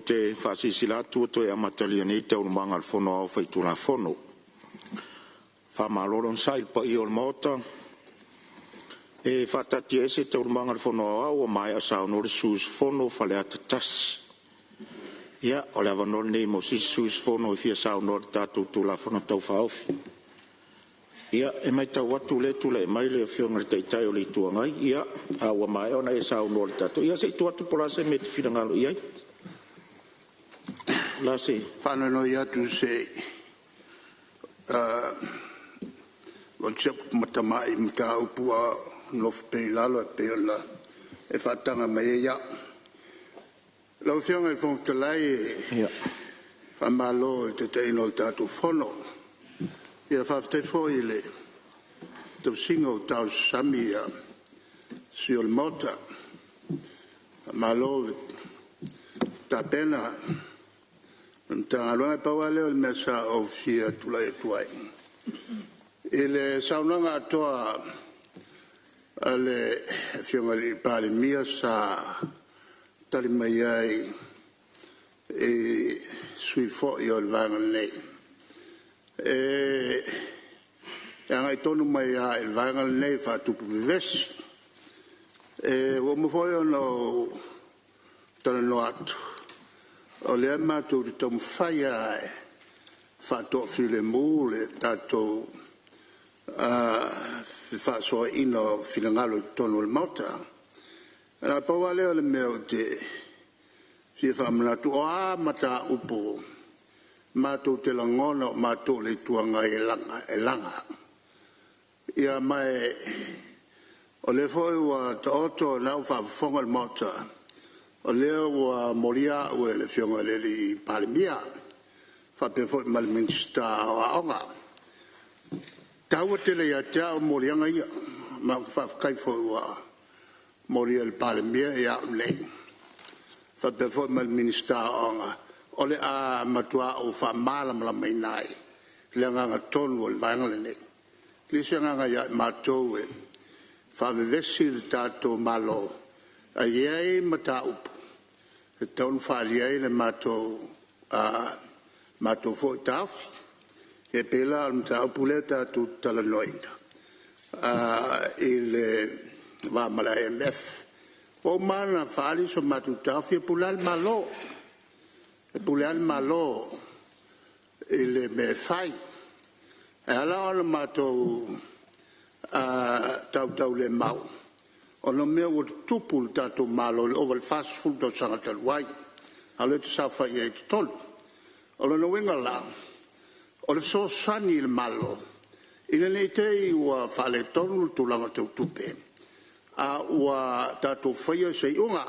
te faasilasila atu ua toe amatalia nei Taualumaga a le Fono Aoao Faitulafono. Faamalo le onosai i le paia o le Maota. E faataatiaese Taualumaga a le Fono Aoao ua maea saunoa le sui usufono mo Faleata 1. Ia, o le avanoa lenei mo se isi sui usufono e fia saunoa i le tatou Tulafono Tau Faaofi. Ia, e matau atu o lea e tulai mai le Afioga i le Taitai o le Itu Agai, ia, a ua maea ona e saunoa i le tatou… Ia se i tuu atu po o le a se mea e te finagalo i ai. O le a se… Faanonoi atu se i avatu si au tamai mataupu a o nofo pea i lalo e pei ona e faataga mai ai au. Lau Afioga i le Fofoga Fetalai, faamalo i le taitaiina o le tatou Fono. Faafetai foi i le tausiga ua tausasami sui usufono o le Maota. Faamalo le tapena i le Matagaluega. Na pau lava lea o le mea sa ou fia tulai atu ai, i le saunoaga atoa a le Afioga i le Palemia sa tali mai ai i sui usufono foi o le Vaega nei, e agai tonu mai lava i le vaega lenei faatupu vevesi. Ua uma foi ona ou talanoa atu, o lea matou te taumafai lava e faatoafilemu le tatou fefaasoaaiga o finagalo i totonu o le Maota. Na o le pau lava lea o le mea ou te fia faamanatu, o a mataupu matou te lagona o matou o le Itu Agai e laga, ma o lea foi ua taoto, o lena ua faafofoga le Maota, o lea ua molia au e le Afioga i le Palemia faapea foi ma le Minisita o Aoga. E taua tele ia te au moliaga ia, ma ou te faafetai foi ua molia e le Palemia au nei faapea foi ma le Minisita o Aoga, o le a matua ou faamalamalamaina ai le agaga tonu o le Vaega lenei. E leai se agaga ia i matou e faavevesi le tatou Malo, ae i ai mataupu e tatau ona faaalia ai le matou foi taofi. E pei la o le mataupu lea tatou te talanoaina i le va ma le IMF, ua uma lava ona faaali so matou taofi, e pule lava le Malo, e pule lava le Malo i le mea e fai. E ala ona matou tautaulemau, ona o mea ua tutupu i le tatou Malo i le ova i le 40 tausaga talu ai, a o lea ou te saofai ai i totonu. O lona uiga la, o le fesoasoani i le Malo ina ne i te i ua faaletonu le tulaga tau tupe, a ua tatou faia se iuga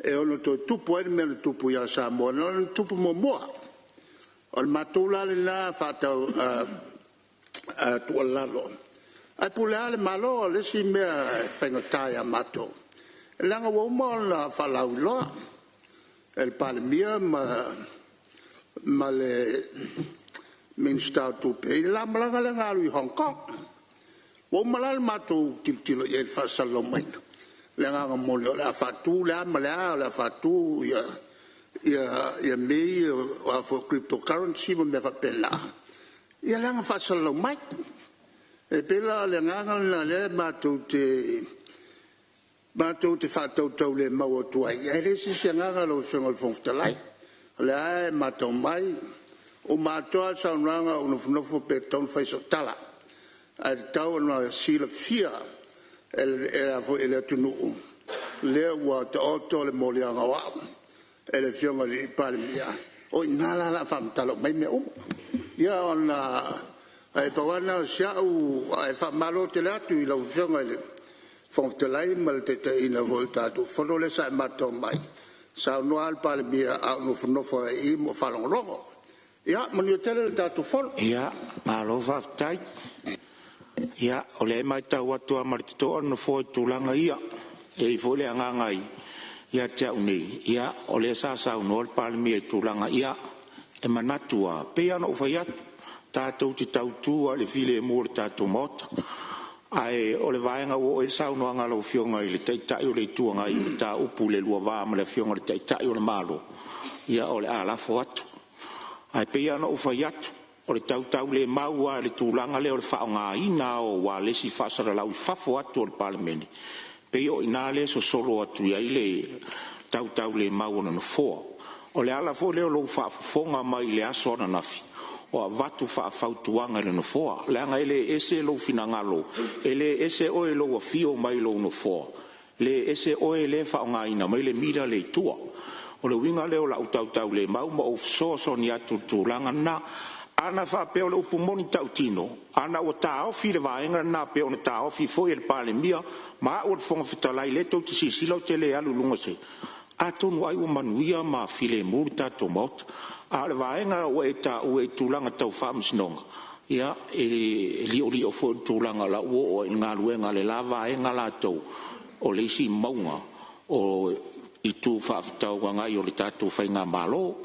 e ono toe tupu ai le mea na tupu ia Samoa na ona tupu muamua. O le matou la lena tuualalo, ae pule lava le Malo. O le isi mea e faigata ia matou, leaga ua uma ona faalauiloa e le Palemia ma le Minisita o Tupe i le la malaga lea na alu i Hong Kong. Ua uma la le matou tilotilo i ai i le faasalalau maiga le agaga moni o le a faatu le a ma le a, o le a faatu mea ia o crypto currency ma mea faapena, ia lea na faasalalau mai. E pei la o le agaga lena o lea matou te faatautaulemau atu ai, ae leai se isi agaga lau Afioga i le Fofoga Fetalai. O lea lava e matau mai, uma atoa lava le saunoaga a o ou nofonofo pe tatau ona fai sau tala, ae tatau ona silafia e le atunuu lea ua taoto le moliaga o au e le Afioga i le Palemia. O i ina la o le a faamatala uma ai mea uma. Ia ona… ae pau lava lena o si au… Ae faamalo tele atu i lau Afioga i le Fofoga Fetalai ma le taitaiina foi o le tatou Fono lea sa e matau mai, saunoa lava le Palemia a ou nofonofo lava i i ma ou faalogologo. Ia manuia tele le tatou Fono. Ia, malo faafetai. Ia, o lea e matau atu lava ma le totoa le Nofoa i tulaga ia. E i ai foi le agaga ia te au nei, ia, o lea sa saunoa le Palemia i tulaga ia. E manatu lava, e pei lava ona ou fai atu, tatou te tautu lava i le filemu o le tatou Maota. Ae o le vaega ua oo i ai le saunoaga a lau Afioga i le Taitai o le Itu Agai i mataupu i le lua va ma le Afioga i le Taitai o le Malo, ia o le a lafo atu. Ae pei lava ona ou fai atu, o le tautaulemau lava i le tulaga lea o le faaaogaina lava o ualesi faasalalau i fafo atu o le Palemene, pei o i ina lea e sosolo atu i ai le tautaulemau a le Nofoa. O le ala foi lea o lou faafofoga mai i le aso ananafi o avatu faafautuaga e le Nofoa, leaga e le ese lou finagalo, e le ese oe i lou afio mai i lou nofoa, le ese oe lea e faaaogaina mai le mira lea i tua. O le uiga lea o lau tautaulemau ma ou fesoasoani atu i le tulaga lena. Ana faapea o le upu moni tautino, ana ua taofi le vaega lena pei ona taofi foi e le Palemia ma au o le Fofoga Fetalai lea tou te silasila ou te le alu i luga o se… atonu ai ua manuia ma filemu le tatou Maota. A o le vaega ua e taua i tulaga tau Faamasinoga, ia, e liolio foi i le tulaga o la ua oo i ai le galuega a le la vaega latou, o le isi mauga o Itu Faafetauagai o le tatou faigamalo.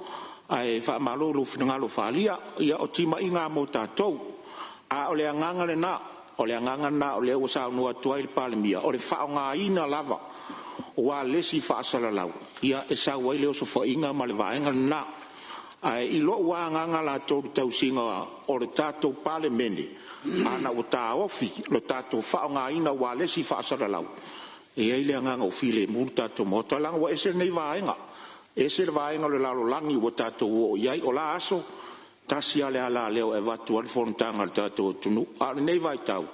Ae faamalo i lou finagalo faaalia. Ia o timaiga lava mo tatou, a o le agaga lena, o le agaga lena o lea ua saunoa atu ai le Palemia, o le faaaogaina lava o ualesi faasalalau, ia e sau ai le osofaiga ma le vaega lena. Ae i lou lava agaga latou i le tausiga o le tatou Palemene, ana ua taofi le tatou faaaogaina o ualesi faasalalau, e i ai le agaga ua filemu le tatou Maota, leaga ua ese lenei vaega, ese le vaega o le lalolagi ua tatou oo i ai. O la aso, tasi lava le alaleo e avatu ai le fonotaga a le tatou atunuu, a o lenei vaitau,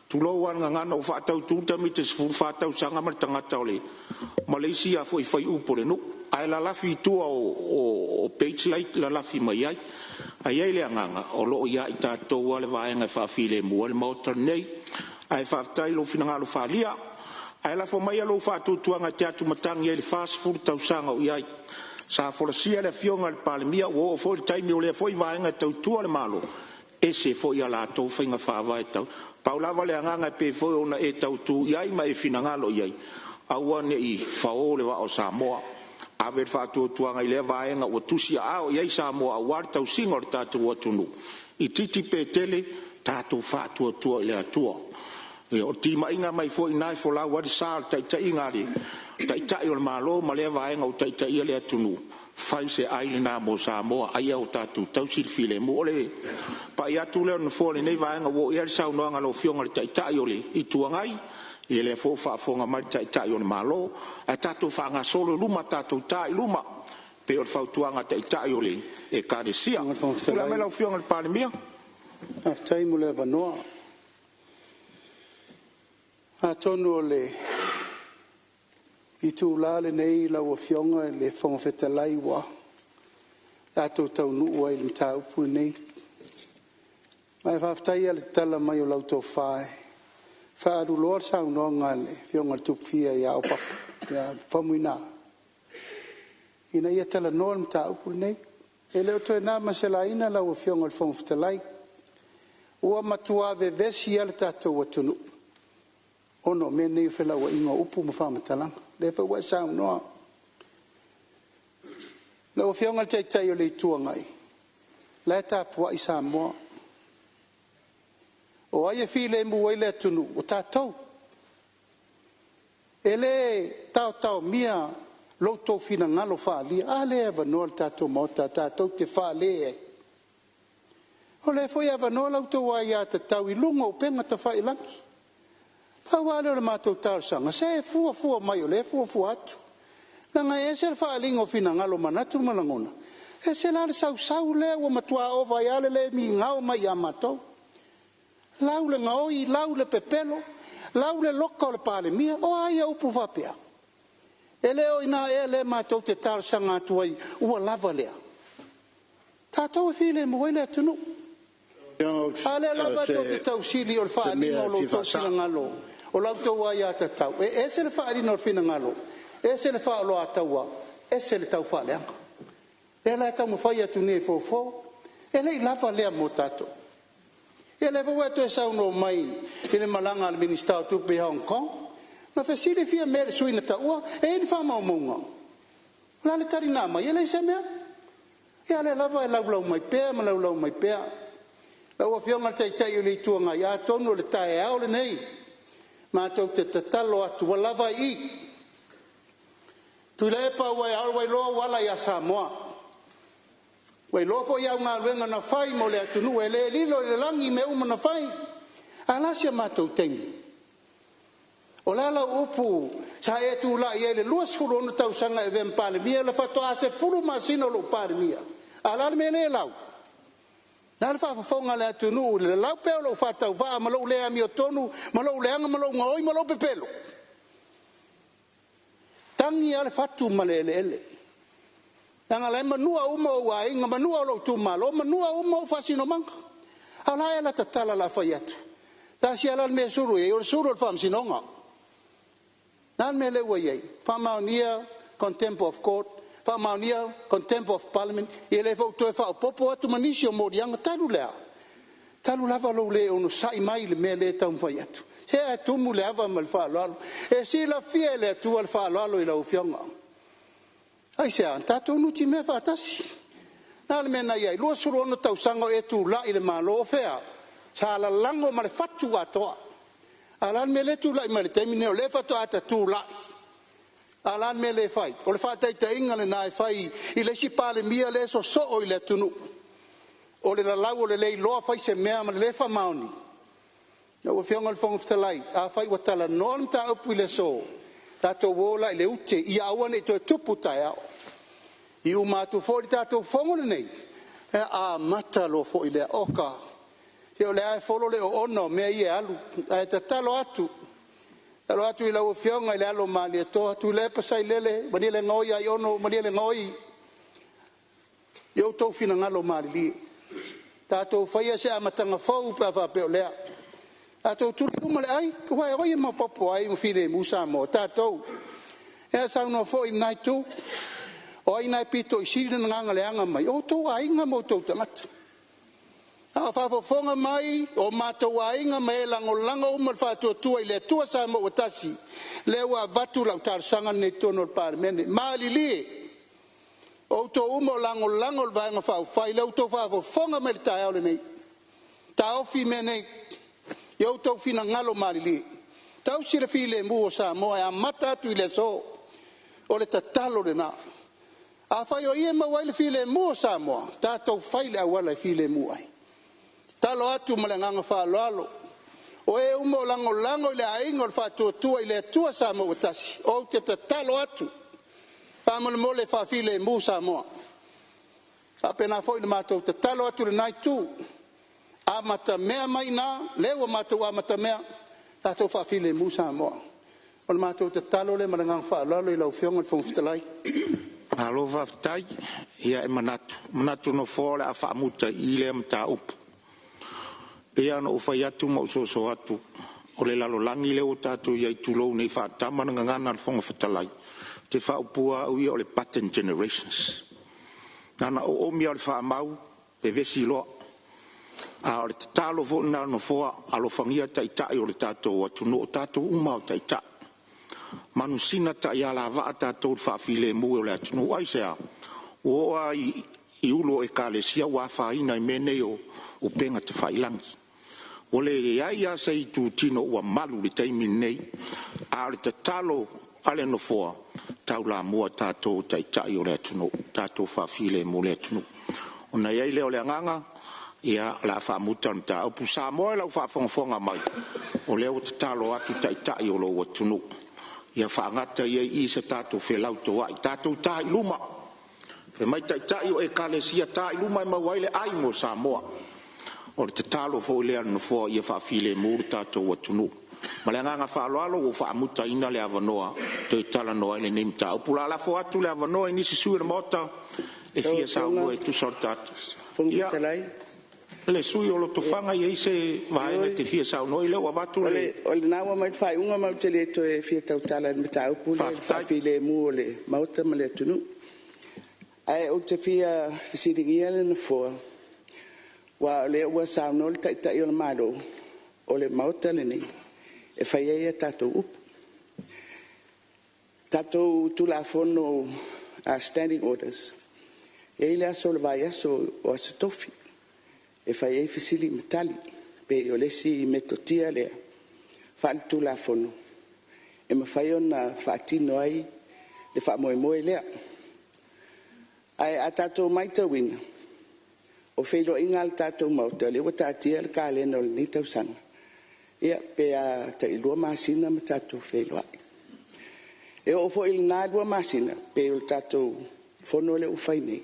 tulou lava le gagana, ua faatautu le tamaitiiti e 14 tausaga ma le tagata o le ma le isi faiupu o le nuu, ae lalafi i tua o page la e lalafi mai ai. Ae i ai le agaga, o lo o ia i tatou lava le vaega e faafilemu ai le Maota lenei. Ae faafetai i lou finagalo faaalia. Ae lafo maia lou faatuatuaga e te atumatagi ai i le 40 tausaga o i ai. Sa folasia e le Afioga i le Palemia, ua oo foi i le taimi o lea foi Vaega e tautua le Malo, ese foi a latou faiga faavae e tau. Pau lava le agaga e pei foi ona e tautu i ai ma e finagalo i ai, aua ne i fao le vaa o Samoa. Ave le faatuatuaga i lea vaega ua tusiaao i ai Samoa aua le tausiga o le tatou atunuu, itiiti pe tele, tatou faatuatua i le Atua. Ia, o le timaiga mai foi lena e folau ai le sa o le taitaiga a le Taitai o le Malo ma lea Vaega o taitaia le atunuu, fai se ai lena mo Samoa, a ia tatou tausi le filemu. O le pai atu lea o le Nofoa i lenei vaega ua oo i ai le saunoaga a lau Afioga i le Taitai o le Itu Agai, ia lea foi ua faafofoga mai le Taitai o le Malo, ae tatou faagasolo i luma, tatou ta i luma e pei o le fautuaga a Taitai o Ekalesia. Lau Afioga i le Fofoga Tulai mai Fetalai, lau Afioga i le Palemia. Faafetai mo le avanoa. Atonu o le itula lenei lau Afioga i le Fofoga Fetalai ua tatou taunuu ai i le mataupu lenei. Ma e faafetai lava i le tatala mai o lau tofa e faaaluloa le saunoaga a le Afioga i le Tupufia ia Opapa ia Faumuina ina ia talanoa le mataupu lenei. E le o toe na ma se laina lau Afioga i le Fofoga Fetalai, ua matua vevesi lava le tatou atunuu ona o mea nei o felauaiga o upu ma faamatalaga. O lea foi ua e saunoa. Lau Afioga i le Taitai o le Itu Agai, o la e tapuai Samoa. O ai e filemu ai le atunuu? O tatou. E le taotaomia lo outou finagalo faaalia, a lea e avanoa le tatou Maota tatou te fale ai? O lea foi e avanoa la outou aiatatau i luga o upega tafailagi. Pau lava lea o le matou talosaga, se fuafua mai o lea e fuafua atu, leaga e ese le faaaliga o finagalo o manatu ma lagona, ese la le sausau lea ua matua ova ai lava le le migao mai ia matou. Lau le gaoi, lau le pepelo, lau le loka o le Palemia. O a ia upu faapea? E le o i ina ea lea matou te talosaga atu ai ua lava lea? Tatou e filemu ai le atunuu. A lea lava tou te tausili o le O se faaaliga mea o lo e fia outou faasao. finagalo o la outou aiatatau, e ese le faaaliga o le finagalo, ese le faaoloataua, ese le taufaaleaga. O lea la e taumafai atu nei e fofo. E le i lava lea mo tatou? Ia lea foi ua e toe saunoa mai i le malaga a le Minisita o Tupe i Hong Kong. Na fesili Fiame i le sui na taua, e i ai ni faamaumauga? O le a le tali na aumai? E leai se mea. Ia a o lea lava e laulau mai pea ma laulau mai pea. Lau Afioga i le Taitai o le Itu Agai, atonu o le taeao lenei matou te tatalo atu ua lava ai i i. Tuilaepa ua iloa ou ala ia Samoa, ua iloa foi au galuega na fai mo le atunuu, e le lilo i le lagi mea uma na fai. Ae o le a si a matou taimi? O le a lau upu sa e tulai ai i le 26 tausaga e avea ma Palemia, le faatoa 10 masina o lou Palemia, a o le a le mea lea e lau? Le a le faafofoga a le atunuu i le lalau pea o lou faatauvaa ma lou le amiotonu ma lou leaga ma lou gaoi ma lou pepelo? E tagi lava le fatu ma le eleele, leaga o la e manua uma ou aiga, manua lou itumalo, manua uma ou faasinomaga. A o le a ea lata tala o le a fai atu? Taatia la le mea e sulu i ai, o le sulu o le faamasinoga. O le a le mea lea ua i ai? Faamaonia contempt of court, faamaonia contempt of parliament, ia lea foi ua toe faaopoopo atu ma nisi o moliaga. Talu le a? Talu lava lou le onosai mai i le mea lea e taumafai atu. Se ae tumu le ava ma le faaaloalo. E silafia e le Atua le faaaloalo i lau Afioga. Aisea? Na tatou nutimea faatasi. O le a le mea na i ai? 26 tausaga o e tulai i le Malo, o fea? Sa lalago ma le fatu atoa. A o le a le mea lea e tulai mai le taimi lenei o lea faatoa ta tulai, a o le a le mea lea e fai? O le faataitaiga lena e fai i le isi Palemia lea e sosoo i le atunuu, o le lalau o le le iloa fai se mea ma le le faamaoni. Lau Afioga i le Fofoga Fetalai, afai ua talanoa le mataupu i le aso, tatou o la i le ute ia aua ne i toe tupu taeao. E uma atu foi le tatou fono lenei, e amata loa foi lea. Oka, se o lea lava e folo le oona o mea ia e alu, ae tatalo atu, tatalo atu i lau Afioga i le alo o Malietoa, Tuilaepa Sailele malielegaoi Aiono malielegaoi, ia outou finagalo malilie, tatou faia se amataga fou pe a faapea o lea. Tatou tuli i luma le ai, aua o ai e maopoopo ai ma filemu Samoa? O tatou. Ia a saunoa foi lena itu, o ai na e pito i sili lona agaga leaga mai? O outou aiga ma outou tagata. A o faafofoga mai o matou aiga ma e lagolago uma le Faatuatua i le Atua Samoa ua Tasi, lea ua avatu lau talosaga lenei i totonu o le Palemene. Malilie outou uma o lagolago i le Vaega Faaupufai, la outou faafofoga mai i le taeao lenei, taofi mea nei i outou finagalo malilie, tausi le filemu o Samoa e amata atu i le aso. O le tatalo lena. Afai o i e maua ai le filemu o Samoa, tatou fai le auala e filemu ai. Tatalo atu ma le agaga faaaloalo, o e uma o lagolago i le Aiga o le Faatuatua i le Atua Samoa ua Tasi, ou te tatalo atu faamolemole faafilemu Samoa. E faapena foi ona matou tatalo atu i lena itu, amatamea mai i ina, lea ua matou amatamea, tatou faafilemu Samoa. O le matou tatalo lea ma le agaga faaaloalo i lau Afioga i le Fofoga Fetalai. Malo faafetai. Ia e manatu, e manatu le Nofoa o le a faamuta i i lea mataupu. E pei lava ona ou fai atu ma ou soso atu, o le lalolagi lea ua tatou i ai, tulou nei faa-tama le gagana a le Fofoga Fetalai, ou te faaupuina lava au ia o le button generations. Na ona oomi lava o le faamau, vevesi loa. A o le tatalo foi lena a le Nofoa, alofagia taitai o le tatou atunuu, o tatou uma lava o taitai. Manusina taiala vaa tatou i le faafilemu o le atunuu. Aisea? Ua oo lava i ulu o Ekalesia ua afaina i mea nei o upega tafailagi. Ua leai lava se itutino ua malu i le taimi lenei. A o le tatalo a le Nofoa, taulamua tatou o taitai o le atunuu, tatou faafilemu le atunuu. Ona i ai lea o le agaga, ia, o le a faamuta le mataupu. Samoa i lau faafogafoga mai, o lea ua tatalo atu taitai o lou atunuu, ia faagata ai i i se tatou felautoai, tatou ta i luma. Fai mai taitai o Ekalesia, ta i luma e maua ai le ai mo Samoa. O le tatalo foi lea a le Nofoa ia faafilemu le tatou atunuu. Ma le agaga faaaloalo ua ou faamutaina le avanoa e toe talanoa ai lenei mataupu. O le a lafo atu le avanoa i nisi sui usufono o le Maota e Lau fia Afioga saunoa i e tusa o le tatou... le Fofoga Ia, Fetalai… le sui usufono o Lotofaga, e i ai se vaega e Ioe, te fia saunoa ai? O lea ua avatu le... o lena ua aumai le faaiuga ma ou te le toe fia tautala i le mataupu lea i le Faafetai. faafilemu o le Maota ma le atunuu. Ae ou te fia fesiligia le Nofoa, aua o lea ua saunoa le Taitai o le Malo, o le Maota lenei e fai ai a tatou upu. O tatou Tulafono Standing Orders, e i ai le aso o le vaiaso o aso tofi. e fai ai fesili ma tali. E pei o le isi metotia lea faale-Tulafono e mafai ona faatino ai le faamoemoe lea. Ae a tatou matauina, o feiloaiga a le tatou Maota, o lea ua taatia le kalena o lenei tausaga, ia pe a tai 2 masina ma tatou feiloai. E oo foi i lena 2 masina, pei o le tatou fono lea ua fai nei,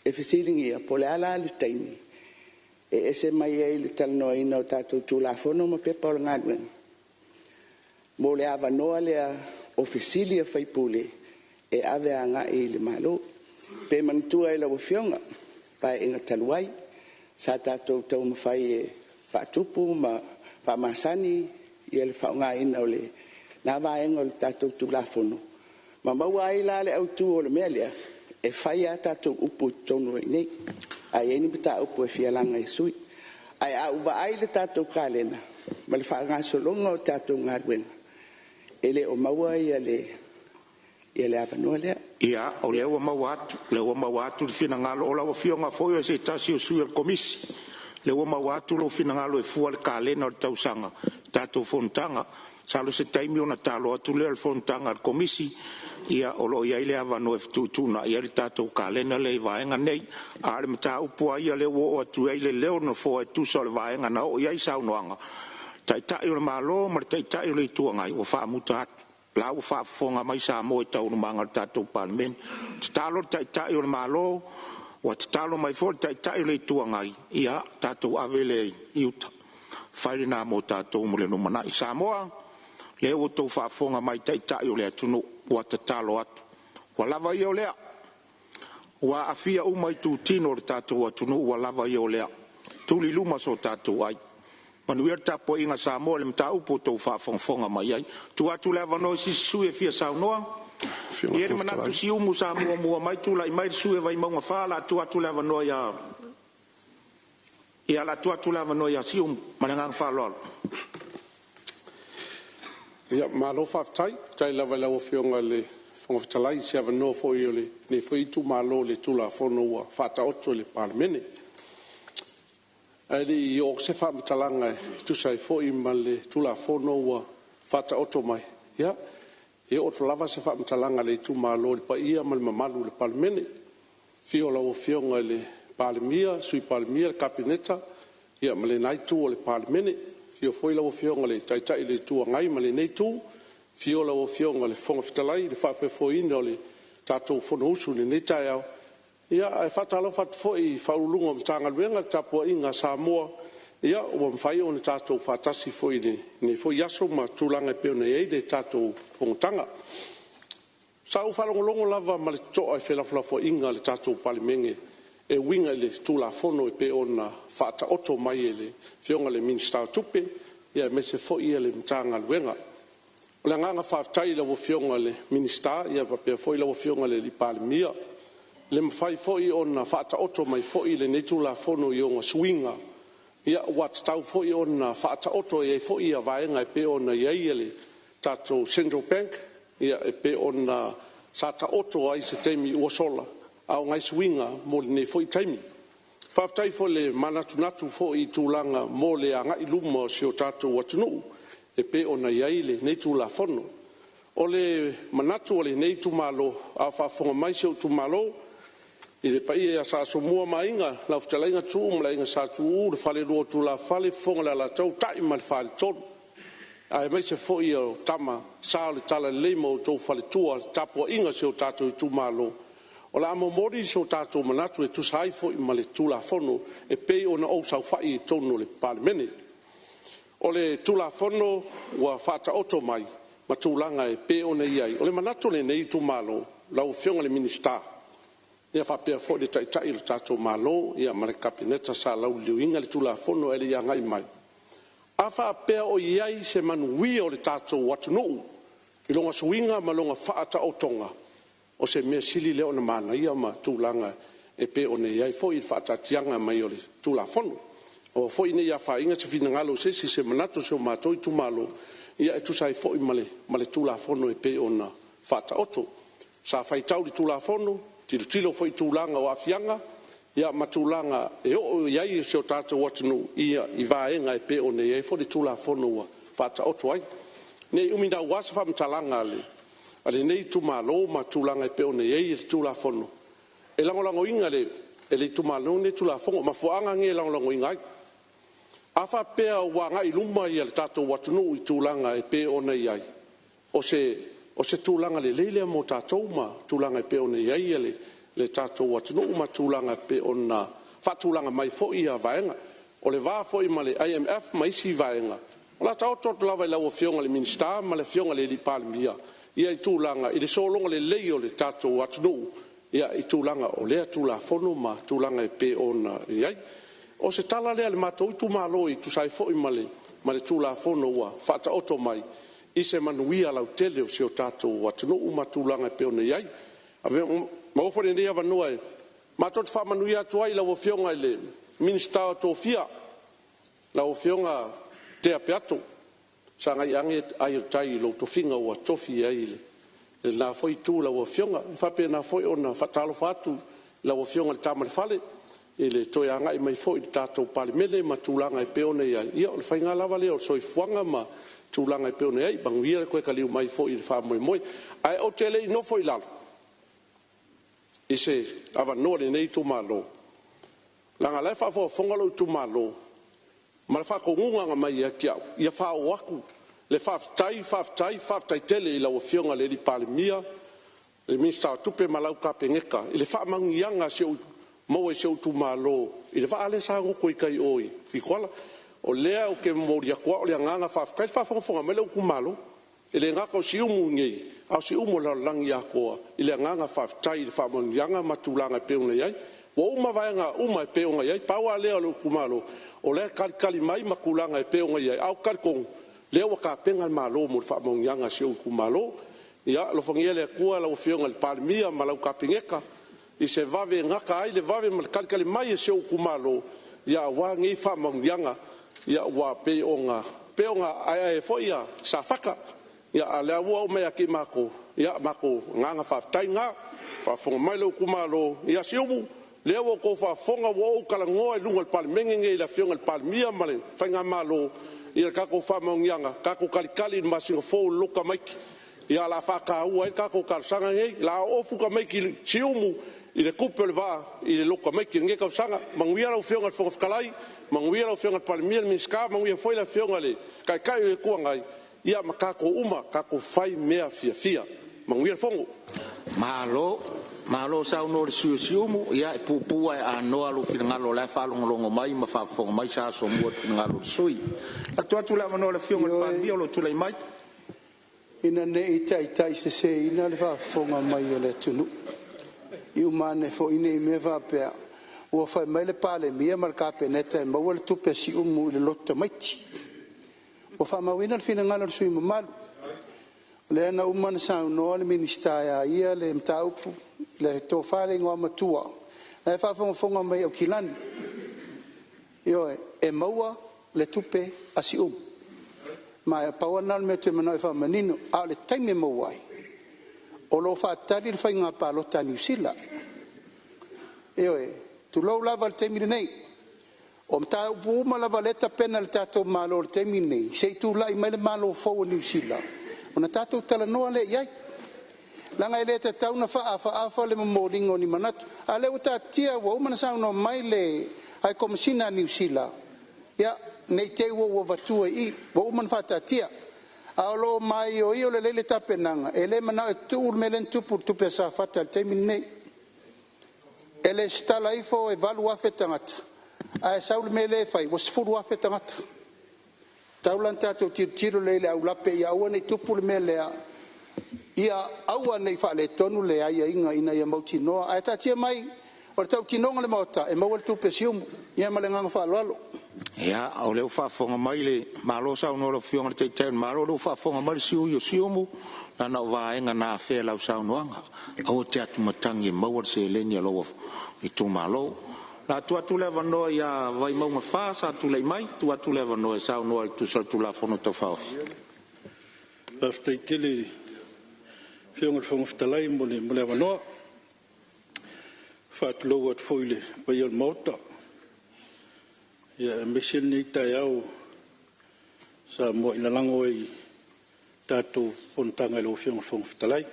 e fesiligia po o le a la le taimi e ese mai ai i le talanoaina o tatou Tulafono ma Pepa o Galuega mo le avanoa lea o fesili a sui usufono e ave agai i le Malo. Pe manatua e lau Afioga i le Paeaiga talu ai sa tatou taumafai e faatupu ma faamasani le faaaogaina o lena vaega o le tatou Tulafono, ma maua ai la le autu o le mea lea, e fai lava tatou upu i totonu i inei a i ai ni mataupu e fia laga e sui usufono. Ae a ou vaai i le tatou kalena ma le faagasologa o tatou galuega, e le o maua le avanoa lea. Ia, o lea ua maua atu, o lea ua maua atu le finagalo, o lau Afioga foi o se tasi o sui o le Komisi. O lea ua maua atu lou finagalo e fua le kalena o le tausaga i tatou fonotaga. Masalo o se taimi ona ta alo atu lea o le fonotaga a le Komisi, ia o lo o i ai le avanoa e fetuutuunai ai le tatou kalena lea i vaega nei. A o le mataupu lava ia lea ua oo atu i ai le leo o le Nofoa e tusa o le vaega na oo i ai saunoaga, Taitai o le Malo ma le Taitai o le Itu Agai, ua faamuta atu. O la ua faafofoga mai Samoa i taualumaga o le tatou Palemene. Tatalo le Taitai o le Malo, ua tatalo mai foi le Taitai o le Itu Agai, ia tatou ave lea i uta, fai lena mo tatou mo le lumanai. Samoa, o lea ua outou faafofoga mai i Taitai o le atunuu ua tatalo atu, ua lava ia o lea, ua aafia uma itutino o le tatou atunuu, ua lava ia o lea. Tuli i luma so tatou ai. Manuia le tapuaiga a Samoa i le mataupu ua outou faafogafoga mai ai. Tuu atu le avanoa i se isi sui usufono e fia saunoa. E i ai le manatu Siumu sa muamua mai tulai mai le sui usufono o Vaimauga 4, o le a tuu atu le avanoa ia, ia o le a tuu atu le avanoa ia Siumu. Ma le agaga faaaloalo. Ia malo faafetai, faafetai lava i lau Afioga i le Fofoga Fetalai i se avanoa foi o lenei foi itumalo i le Tulafono ua faataoto i le Palemene. Ae le i oo atu se faamatalaga e tusa ai foi ma le Tulafono ua faataoto mai, ia, e oo atu lava se faamatalaga a le itumalo i le paia ma le mamalu o le Palemene, i le afio o lau Afioga i le Palemia, Sui Palemia, le Kapeneta ma lena Itu o le Palemene. Afio foi lau Afioga i le Taitai o le Itu Agai ma lenei Itu, afio lau Afioga i le Fofoga Fetalai i le faafoefoeina o le tatou Fonousu i lenei taeao. Ae faatalofa atu foi i Ofisa Sili o Pulega o Matagaluega, le tapuaiga a Samoa ua mafai ona tatou faatasi foi i lenei foi aso ma tulaga e pei ona i ai le tatou fonotaga. Sa ou faalogologo lava ma le totoa i felafolafoaiga a le tatou Palemene e uiga i le Tulafono e pei ona faataoto mai e le Afioga i le Minisita o Tupe aemaise foi le Matagaluega. O le agaga faafetai i lau Afioga i le Minisita faapea foi lau Afioga i le Palemia i le mafai foi ona faataoto mai foi lenei Tulafono i ona suiga ua tatau foi ona faataoto i ai foi vaega e pei ona i ai le tatou Central Bank e pei ona sa taoto ai i se taimi ua sola, a o nai suiga mo lenei foi taimi. Faafetai foi i le manatunatu foi i tulaga mo le agai i luma o si o tatou atunuu e pei ona i ai lenei Tulafono. O le manatu o lenei itumalo a o faafofoga mai si ou itumalo i le paia ia Sa Asomua ma Aiga, lau Fetalaiga Tuuu ma le Aiga Sa Tuuu, le Falelua o Tulafale, Fofoga o le Alataua, Ta'i ma le Faletolu, aemaise foi o Tama Sa o le Talalelei ma outou faletua, le tapuaiga a si o tatou itumalo. O le a momoli so tatou manatu e tusa ai foi ma le Tulafono e pei ona ou saofai ai i totonu o le Palemene. O le Tulafono ua faataoto mai ma tulaga e pei ona i ai, o le manatu o lenei itumalo lau Afioga i le Minisita, faapea foi le Taitai o le tatou Malo ma le Kapeneta sa lauliliuina le Tulafono ae le i agai mai, a faapea o i ai se manuia o le tatou atunuu i lona suiga ma lona faataotoga, o se mea sili lea ona manaia ma tulaga e pei ona i ai foi le faataatiaga mai o le Tulafono. Aua foi ne i afaina se finagalo o se isi i se manatu o si o matou itumalo e tusa ai foi ma le Tulafono e pei ona faataoto. Sa faitau i le Tulafono, tilotilo foi i tulaga o aafiaga, ma tulaga e oo i ai si o tatou atunuu i vaega e pei ona i ai foi le Tulafono ua faataoto ai. Ne i umi naua se faamatalaga a lenei itumalo ma tulaga e pei ona i ai le Tulafono, e lagolagoina e le itumalo lenei le Tulafono. O mafuaaga nei e lagolagoina ai. A faapea ua agai i luma le tatou atunuu i tulaga e pei ona i ai, o se tulaga lelei lea mo tatou ma tulaga e pei ona i ai le tatou atunuu ma tulaga e pei ona faatulaga mai foi vaega. O le va foi ma le IMF ma isi vaega, o le a taoto atu lava i lau Afioga i le Minisita ma le Afioga i le Palemia le tulaga i le sologa lelei o le tatou atunuu i tulaga o lea Tulafono ma tulaga e pei ona i ai. O se tala lea a le matou itumalo e tusa ai foi ma le Tulafono ua faataoto mai i se manuia lautele o si o tatou atunuu ma tulaga e pei ona i ai. Maua foi lenei avanoa e matou te faamanuia atu ai i lau Afioga i le Minisita o Tofia, lau Afioga Tea Peato, sagai ane ai o le tai i lou tofiga ua tofi i ai i lena foi Itu i lau Afioga. E faapena foi ona faatalofa atu i lau Afioga i le Tama a le Fale i le toe agai mai foi i le tatou Palemene ma tulaga e pei ona i ai. Ia o le faiga lava lea o le soifuaga ma tulaga e pei ona i ai. Manuia le toe taliu mai foi i le faamoemoe. Ae ou te le i nofo i lalo i se avanoa o lenei itumalo, leaga o la e faafogafoga lou itumalo ma le faatonuga na aumai ia te au, ia faaoo atu le faafetai, faafetai, faafetai tele i lau Afioga i le Palemia, le Minisita o Tupe ma lau Kapeneta i le faamanuiaga maua i si ou itumalo i le vaa lea sa goto ai tai i o i Tuala. O lea ou te momoli atu lava o le agaga faafetai. O la e faafogafoga mai lou itumalo, e le gata o Siumu nei, a o Siumu o le lalolagi atoa i le agaga faafetai i le faamanuiaga ma tulaga e pei ona i ai. Ua uma vaega uma e pei ona i ai, pau lava lea o lou itumalo o la e talitali mai ma tulaga e pei ona i ai, ae ou te talitonu o lea ua tapena le Malo mo le faamanuiaga a si ou itumalo. Ia alofagia e le Atua lau Afioga i le Palemia ma lau Kapeneta i se vave e gata ai le vave ma le talitali mai a si ou itumalo aua nei faamanuiaga ua pei ona aeae ai foi Safata, a o lea ua oo mai ia i matou, ia matou agaga faafetai lena. Faafofoga mai lou itumalo, ia Siumu, o lea ua outou faafofoga ua ou talanoa i luga o le Palemene lenei i le Afioga i le Palemia ma le faigamalo i a tatou faamanuiaga, tatou talitali i le masina fou i le Lotu Tamaiti, o le a faataua ai le tatou talosaga lenei. O le a oo atu tamaiti Siumu i le tupe o le vaa i le Lotu Tamaiti i lenei tausaga. Manuia lau Afioga i le Fofoga Fetalai, manuia lau Afioga i le Palemia, le Minisita, manuia foi le Afioga i le Taitai o le Itu Agai ma tatou uma, tatou fai mea fiafia. Manuia le fono. Malo, malo saunoa i le sui usufono mo Siumu, e puupuu lava ae anoa lou finagalo o la e faalogologo mai ma faafofoga mai Sa Asomua i le finagalo o le sui usufono. Tuu atu le avanoa i le Afioga i le Palemia o lo o tulai mai. Ina ne i taitaiseseina le faafofoga mai a le atunuu, i uma ane foi ne i mea faapea ua fai mai le Palemia ma le Kapeneta e maua le tupe a Siumu i le Lotu Tamaiti. Ua faamauina le finagalo o le sui usufono mamalu, o lea na uma ona saunoa le Minisita e a ia le mataupu, le Tofa i le Igoamatua la e faafogafoga mai Aukilani. Ioe, e maua le tupe a Siumu. Ma e pau lava lena o le mea ou te manao e faamanino, a o le taimi e maua ai, o lo o faatali le faiga palota a Niu Sila. Ioe, tulou lava le taimi lenei. O mataupu uma lava o lea e tapena e le tatou Malo i le taimi lenei, se i tulai mai le Malo fou o Niu Sila ona tatou talanoa lea i ai. Leaga e le tatau ona faaafaafa le momoliga o ni manatu, a o lea ua taatitia ua uma ona saunoa mai le High Komesina a Niu Sila, ia, ne i te i ua ou avatua i i, ua uma ona faataatia. Ae o lo o maioio lelei le tapenaga, e le manao e tuu le mea lea na tupu i le tupe a Safata i le taimi lenei. E resitala ifo e 8,000 tagata ae sau le mea lea e fai ua 10,000 tagata. E tatau la ona tatou tilotilo lelei i le aulape ia aua ne i tupu le mea lea, ia aua ne i faaletonu le aiaiga ina ia mautinoa. Ae taatia mai, o le tautinoga a le Maota, e maua le tupe a Siumu. Ia ma le agaga faaaloalo. Ia, o lea ua faafofoga mai le Malo saunoa i lau Afioga i le Taitai o le Malo, o lea ua faafofoga mai le sui usufono o Siumu, leaga o vaega na afea i lau saunoaga. Aua e te atumatagi e maua le seleni a lou itumalo. O le a tuu atu le avanoa ia Vaimauga 4 sa tulai mai, tuu atu le avanoa e saunoa ai e tusa o le Tulafono Tau Faaofi. Faafetai tele i lau Afioga i le Fofoga Fetalai mo le avanoa. Faatulou atu foi i le paia o le Maota, aemaise lenei taeao sa muai lalago ai i le tatou fonotaga i lau Afioga i le Fofoga Fetalai.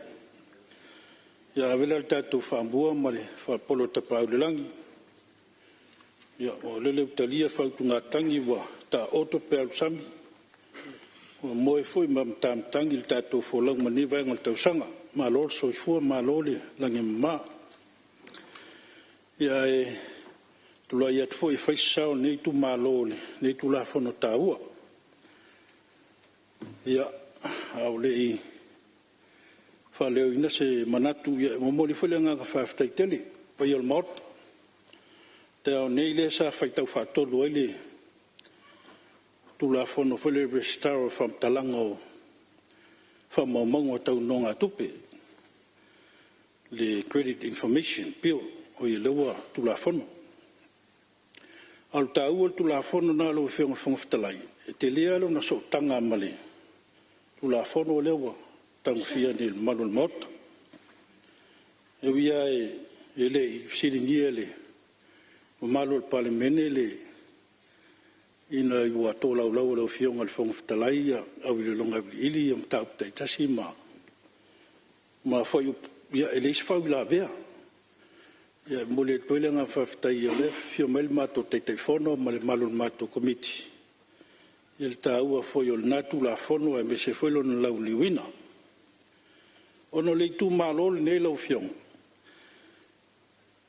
Ia ave la le tatou faamua ma le faapolo i le Tapaau i le Lagi, aua o lele ua talia le faautugatagi ua taoto pea o le sami, ua moe foi ma matamatagi le tatou folauga i lenei vaega o le tausaga. Malo le soifua malo le lagi e mama. Ia, ae tulai atu foi e fai se sao o lenei itumalo i lenei Tulafono taua. Ia, a o le i faaleoina se manatu, e momoli foi le agaga faafetai tele i le paia o le Maota i le taeao nei lea sa faitau faatolu ai le Tulafono foi lea o le Resitara o Faamatalaga o Faamaumauga Tau Nonogatupe, le Credit Information Bill, lea ua Tulafono. A o le taua o le Tulafono lena lau Afioga i le Fofoga Fetalai, e tele lava lona sootaga ma le Tulafono lea ua tagofia nei e le mamalu o le Maota. E ui lava e le i fesiligia e le mamalu o le Palemene ina ua tolaulau e lau Afioga i le Fofoga Fetalai iloiloga auiliili ia mataupu taitasi ma fuaiupu, ia e leai se faauilavea. E momoli atu ai le agaga faafetai o lea e afifio mai le matou Taitaifono ma le mamalu o le matou Komiti i le taua foi o lena Tulafono aemaise foi lona lauliliuina. Ona o le itumalo lenei lau Afioga,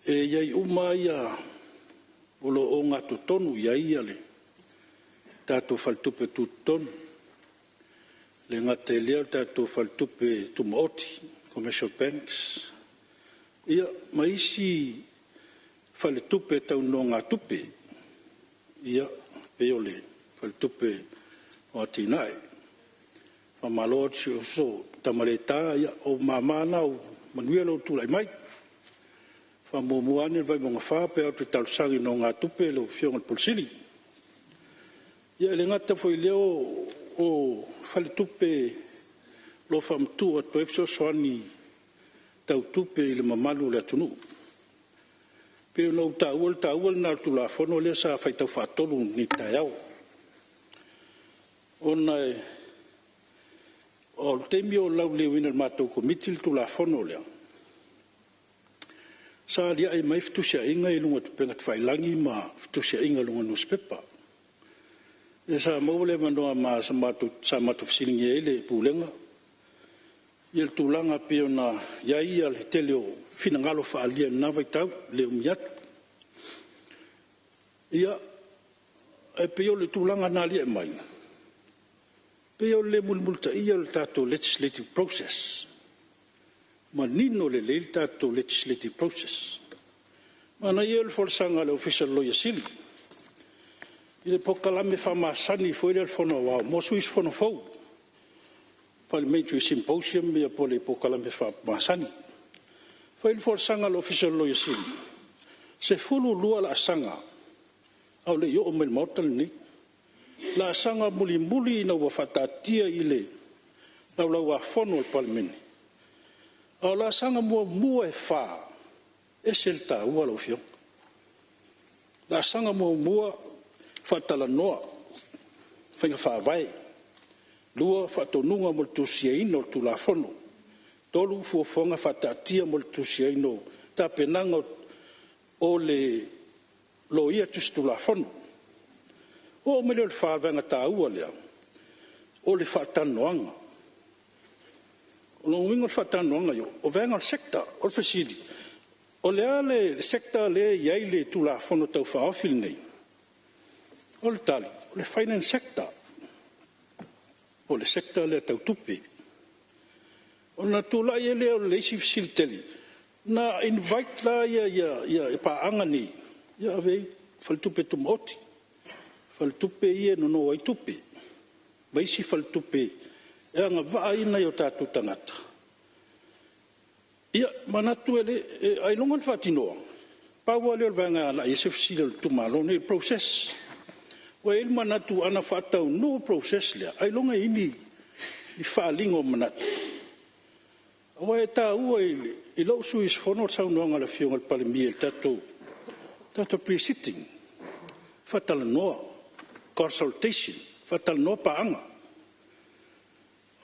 e i ai uma lava o lo o ogatotonu i ai le tatou Faletupe Tutotonu, e le gata i lea o le tatou Faletupe Tumaoti, Commercial Banks, ia ma isi faletupe tau nonogatupe, e pei o le Faletupe o Atinae. Faamalo atu i si ou uso Tamaleta, ia o ou mama na, ua manuia lou tulai mai. Faamuamua ane le Vaimauga 4 pe a oo atu e talosaga i nonogatupe lau Afioga i le Ofisa Sili. Ia e le gata foi i lea o faletupe o lo o faamatuu atu ai fesoasoani tau tupe i le mamalu o le atunuu. E pei ona ou taua o le taua lena o le Tulafono lea sa faitau faatolu i lenei taeao, ona o le taimi o lauliliuina e le matou Komiti le Tulafono lea, sa aliae mai ai fetusiaiga ia i luga o upega tafailagi ma fetusiaiga i luga o nusipepa. Lea sa maua le avanoa sa matou fesiligia ai le Pulega i le tulaga e pei ona i ai le tele o finagalo faaalia i lena vaitau, e le umi atu. Ia, e pei o le tulaga na aliae mai, pei o le le mulimulitaia o le tatou legislative process, manino lelei le tatou legislative process. Manaia ia o le folasaga a le Ofisa o le Loia Sili i le polokalame faamasani foi lea a le Fono Aoao mo sui usufono fou, Parliamentary Symposium po o le polokalame masani. Fai ai le folasaga a le Ofisa o le Loia Sili, 12 laasaga a o le i oo mai i le Maota lenei. Laasaga mulimuli ina ua faataatia i le Laulau-a-Fono a le Palemene, a o laasaga muamua e 4, e ese le taua lau Afioga. Laasaga muamua, faatalanoa faiga faavae. 2, faatonuga mo le tusiaina o le Tulafono. 3, fuafuaga faataatia mo le tusiaina o tapenaga o le Loia Tusitulafono. Ona oo mai lea i le 4, o le vaega taua lea, o le faatalanoaga. O lona uiga o le faatalanoaga, o vaega o le sector. O le fesili, o le a le sector lea e i ai le Tulafono Tau Faaofi lenei? O le tali, o le Finance Sector, po o le sector lea tau tupe. Ona tulai ai lea o le isi fesili tele, na invite la paaga nei, ia ave i ai faletupe tumaoti, faletupe ia e nono ai tupe, ma isi faletupe e agavaa ai nai o tatou tagata. Ia, manatu ailoga na faatinoa? Pau lava lea o le vaega e agai i ai se fesili a le itumalo lenei, o le process. Ua i ai le manatu ana faataunuu le process lea, ailoga e i ai ni faaaliga o manatu. Aua e taua i lou sui usufono le saunoaga a le Afioga i le Palemia i le tatou Pre-Sitting, faatalanoa, consultation, faatalanoa paaga.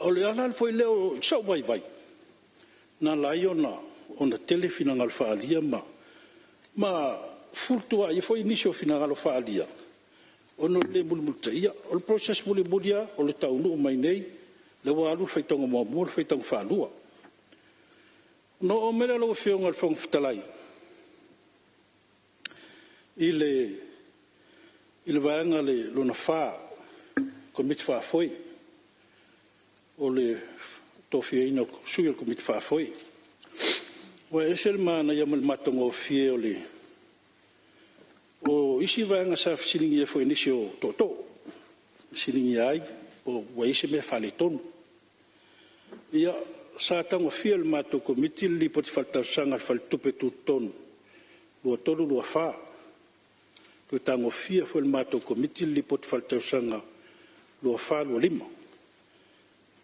O le ala foi lea i sou vaivai na ala ai ona tele finagalo faaalia ma fefulutuaai ai foi nisi o finagalo faaalia ona o le le mulimulitaia. O le process mulimuli lava, o le taunuu mai nei, lea ua alu le faitauga muamua, le faitauga faalua. Ona oo mai lea lau Afioga i le Fofoga Fetalai i le vaega lona IV, Komiti Faafoe, o le tofiaina o sui o le Komiti Faafoe. Ua ese le manaia ma le matagofie o isi vaega sa fesiligia foi e nisi o tootoo, fesiligia ai po ua i ai se mea faaletonu. Ia, sa tagofia e le matou Komiti le Lipoti Faaletausaga a le Faletupe Tutotonu 2023/24, toe tagofia foi e le matou Komiti le Lipoti Faaletausaga 2024/2025. E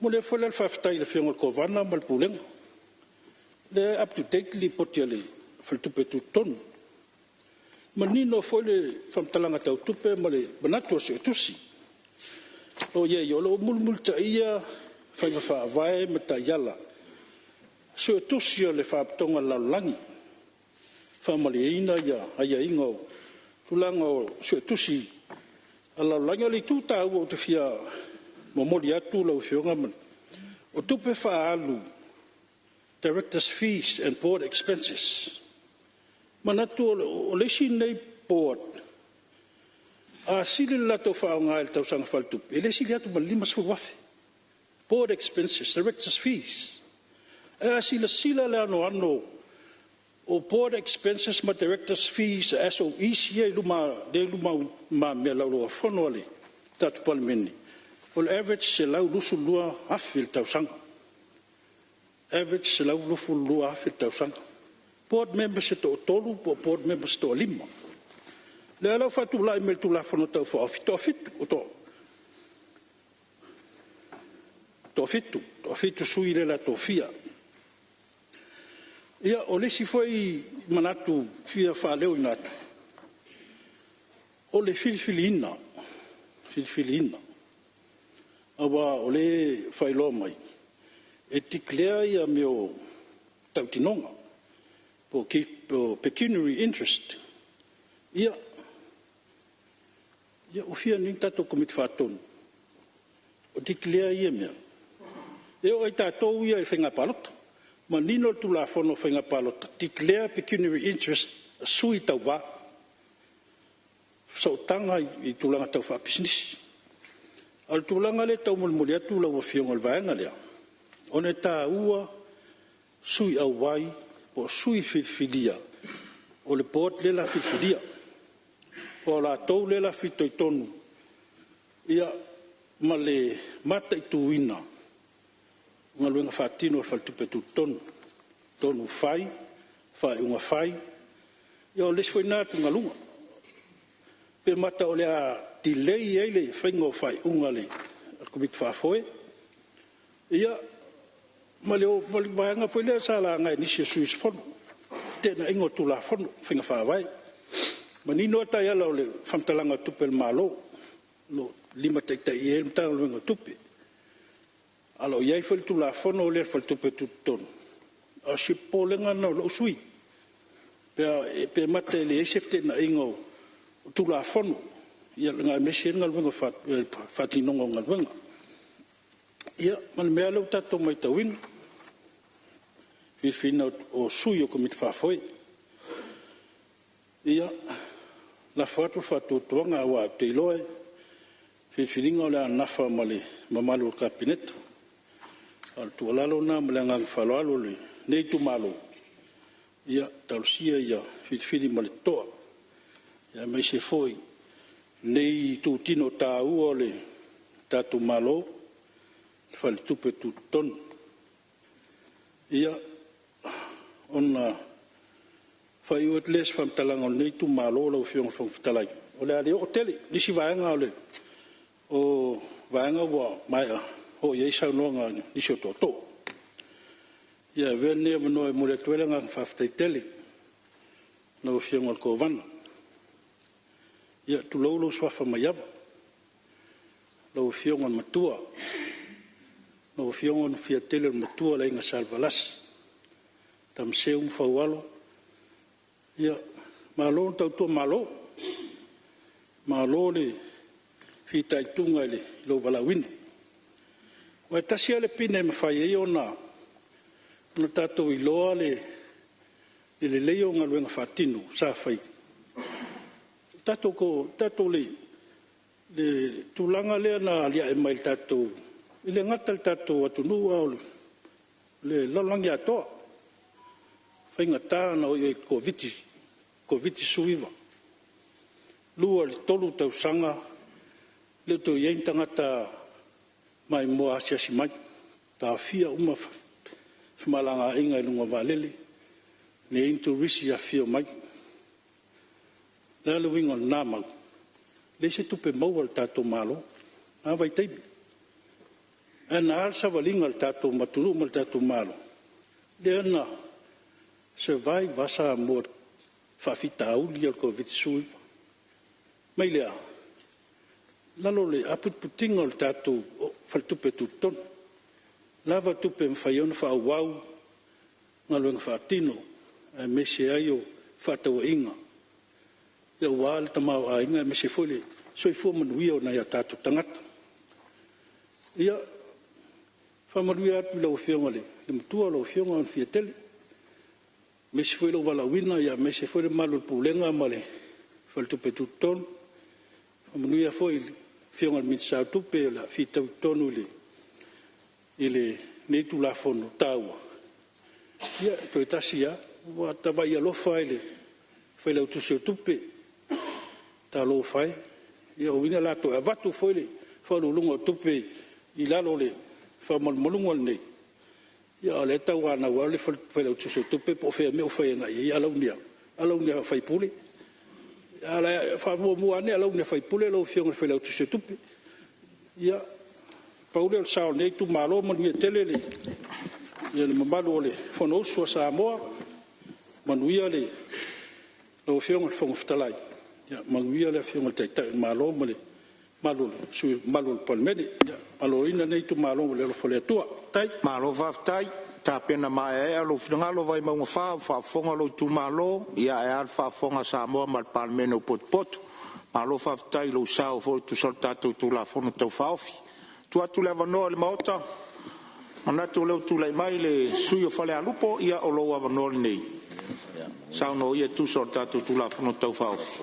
momoli atu foi la le faafetai i le Afioga i le Kovana ma le Pulega, o lea e up to date le Lipoti a le Faletupe Tutotonu. Manino foi le faamatalaga tau tupe ma le manatu o le Suetusi. O lo o mulimulitaia faiga faavae ma taiala, Suetusi a le Faalapotopotoga a le Lalolagi, faamalieina aiaiga o tulaga o Suetusi a le Lalolagi. O le itu taua ou te fia momoli atu lau Afioga, o tupe faaalu, directors fees and board expenses. Manatu o le isi lenei board, a sili le latou faaaoga i le tausaga faaletupe, e le sili atu ma le $50,000, board expenses, directors fees. Ae a silasila i le anoano o board expenses ma directors fees a SOEs lea e i lumamea i le Laulau-a-Fono a le tatou Palemene, o le average e $122,000 i le tausaga, average $122,000 i le tausaga. Board members e toa-3 po o board members e toa-5. O lea la ua faatulai mai i le Tulafono Tau Faaofi, e toa-7, toa-7 sui ia o le a tofia. Ia, o le isi foi manatu e fia faaleoina atu, o le filifiliina, aua o lea e faailoa mai, e declare mea o tautinoga po o pecuniary interest. Ia, ua fia nei ni tatou Komiti Faatonu o declare ia mea? E oo lava ia tatou ia i faiga palota, manino le Tulafono o Faiga Palota, declare pecuniary interest a sui tauva, sootaga i tulaga tau faapisinisi. A o le tulaga lea e taumolimoli atu lau Afioga o le vaega lea, ona e taua sui auai po o sui filifilia o le board lea o le a filifilia. Aua o latou lea o le a fitoitonu ma le mataituina o galuega faatino a le Faletupe Tutotonu, tonu fai, faaiuga fai. Ia o le isi foi lena atugaluga, pe mata o le a delay ai le faiga o faaiuga a le Komiti Faafoe, ia ma le vaega foi lea sa laga e nisi o sui usufono, feteenaiga o Tulafono o Faiga Faavae. E manino lava taiala o le faamatalaga o Tupe a le Malo o lo o limataitaiina ai le Matagaluega o Tupe. Ae o lo o i ai foi le Tulafono lea a le Faletupe Tutotonu, a o si popolega lena o lou sui usufono, pe mata e leai se feteenaiga o Tulafono, aemaise ai le faatinoga o galuega. Ia, ma le mea lea ua tatou matauina, filifiliina o sui o Komiti Faafoe. Ia, lafo atu le faatuatuaga aua ou te iloa o le filifiliga o le a nafa ma le mamalu o le Kapeneta. A o le tuualalo lena ma le agaga faaaloalo o lenei itumalo, ia talosia ia filifili ma le totoa, aemaise foi lenei itutino taua o le tatou Malo, le Faletupe Tutotonu. Ia, ona faaiu atu lea o se faamatalaga a lenei itumalo lau Afioga i le Fofoga Fetalai, o le a le oo tele. O nisi vaega o vaega ua maea oo i ai saunoaga a nisi o tootoo. Ia, e avea lenei avanoa e momoli atu ai le agaga faafetai tele i lau Afioga i le Kovana. Ia, tulou lou suafa Maiava, lau Afioga i le Matua, lau Afioga Onofiatele o le Matua o le Aiga Salevalasi, Tamaseu ma Faualo, ia, malo le tautua malo, malo le fitaituga i lou valaauina. Aua e tasi lava le pine e mafai ai ona tatou iloa le lelei o galuega faatino sa fai, le tulaga lea na aliae mai i le tatou, e le gata i le tatou atunuu a o le lalolagi atoa, faigata ona oo i ai i le Koviti-19. 2 i le 3 tausaga e le o toe i ai ni tagata maimoa asiasi mai, taofia uma femalagaaiga i luga o vaalele, leai ni turisi e afifio mai. O le a le uiga o lena mau? Leai se tupe maua a le tatou Malo i lena vaitaimi. Ae na a le savaliga a le tatou atunuu ma le tatou Malo? Lea na survive lava Samoa i faafitauli ia o le Koviti-19. Mai lea? I lalo o le aputiputi o le tatou Faletupe Tutotonu, lava tupe e mafai ai ona faaauau galuega faatino aemaise ai o fefaatauaiga aua le tamaoaiga aemaise foi le soifua manuia o nai o tatou tagata. Ia, faamanuia atu i lau Afioga i le Matua lau Afioga Onofiatele, aemaise foi lou valaauina aemaise foi le mamalu o le Pulega ma le Faletupe Tutotonu. Faamanuia foi i le Afioga i le Minisita o Tupe o le a fitoitonu i lenei Tulafono taua. Ia, toe tasi lava, ua ta vaai alofa lava i le Failautusi o Tupe, talofa e, lona uiga o le a toe avatu foi le Faauluuluga o Tupe i lalo o le faamalumaluga lenei, a o lea e tauanau lava le Failautusi o Tupe po o fea ua fai agai i ai alauni a sui usufono. Faamuamua ane alauni a sui usufono lau Afioga i le Failautusi o Tupe. Ia, pau lea o le sao o lenei itumalo, manuia tele le mamalu o le Fonousu a Samoa, manuia lau Afioga i le Fofoga Fetalai, manuia le Afioga i le Taitai o le Malo ma le mamalu o sui usufono mamalu o le Palemene. Ia maloloina lenei itumalo i le alofa o le Atua. Faafetai. Malo faafetai, tapena maeaea lou finagalo Vaimauga 4, ua faafofoga lou itumalo, ae a le faafofoga a Samoa ma le Palemene ua potopoto. Malo faafetai i lou sao foi e tusa o le tatou Tulafono Tau Faaofi. Tuu atu le avanoa i le Maota, manatu o lea ua tulai mai le sui usufono mo Falealupo. Ia o lou avanoa lenei, saunoa ia e tusa o le tatou Tulafono Tau Faaofi.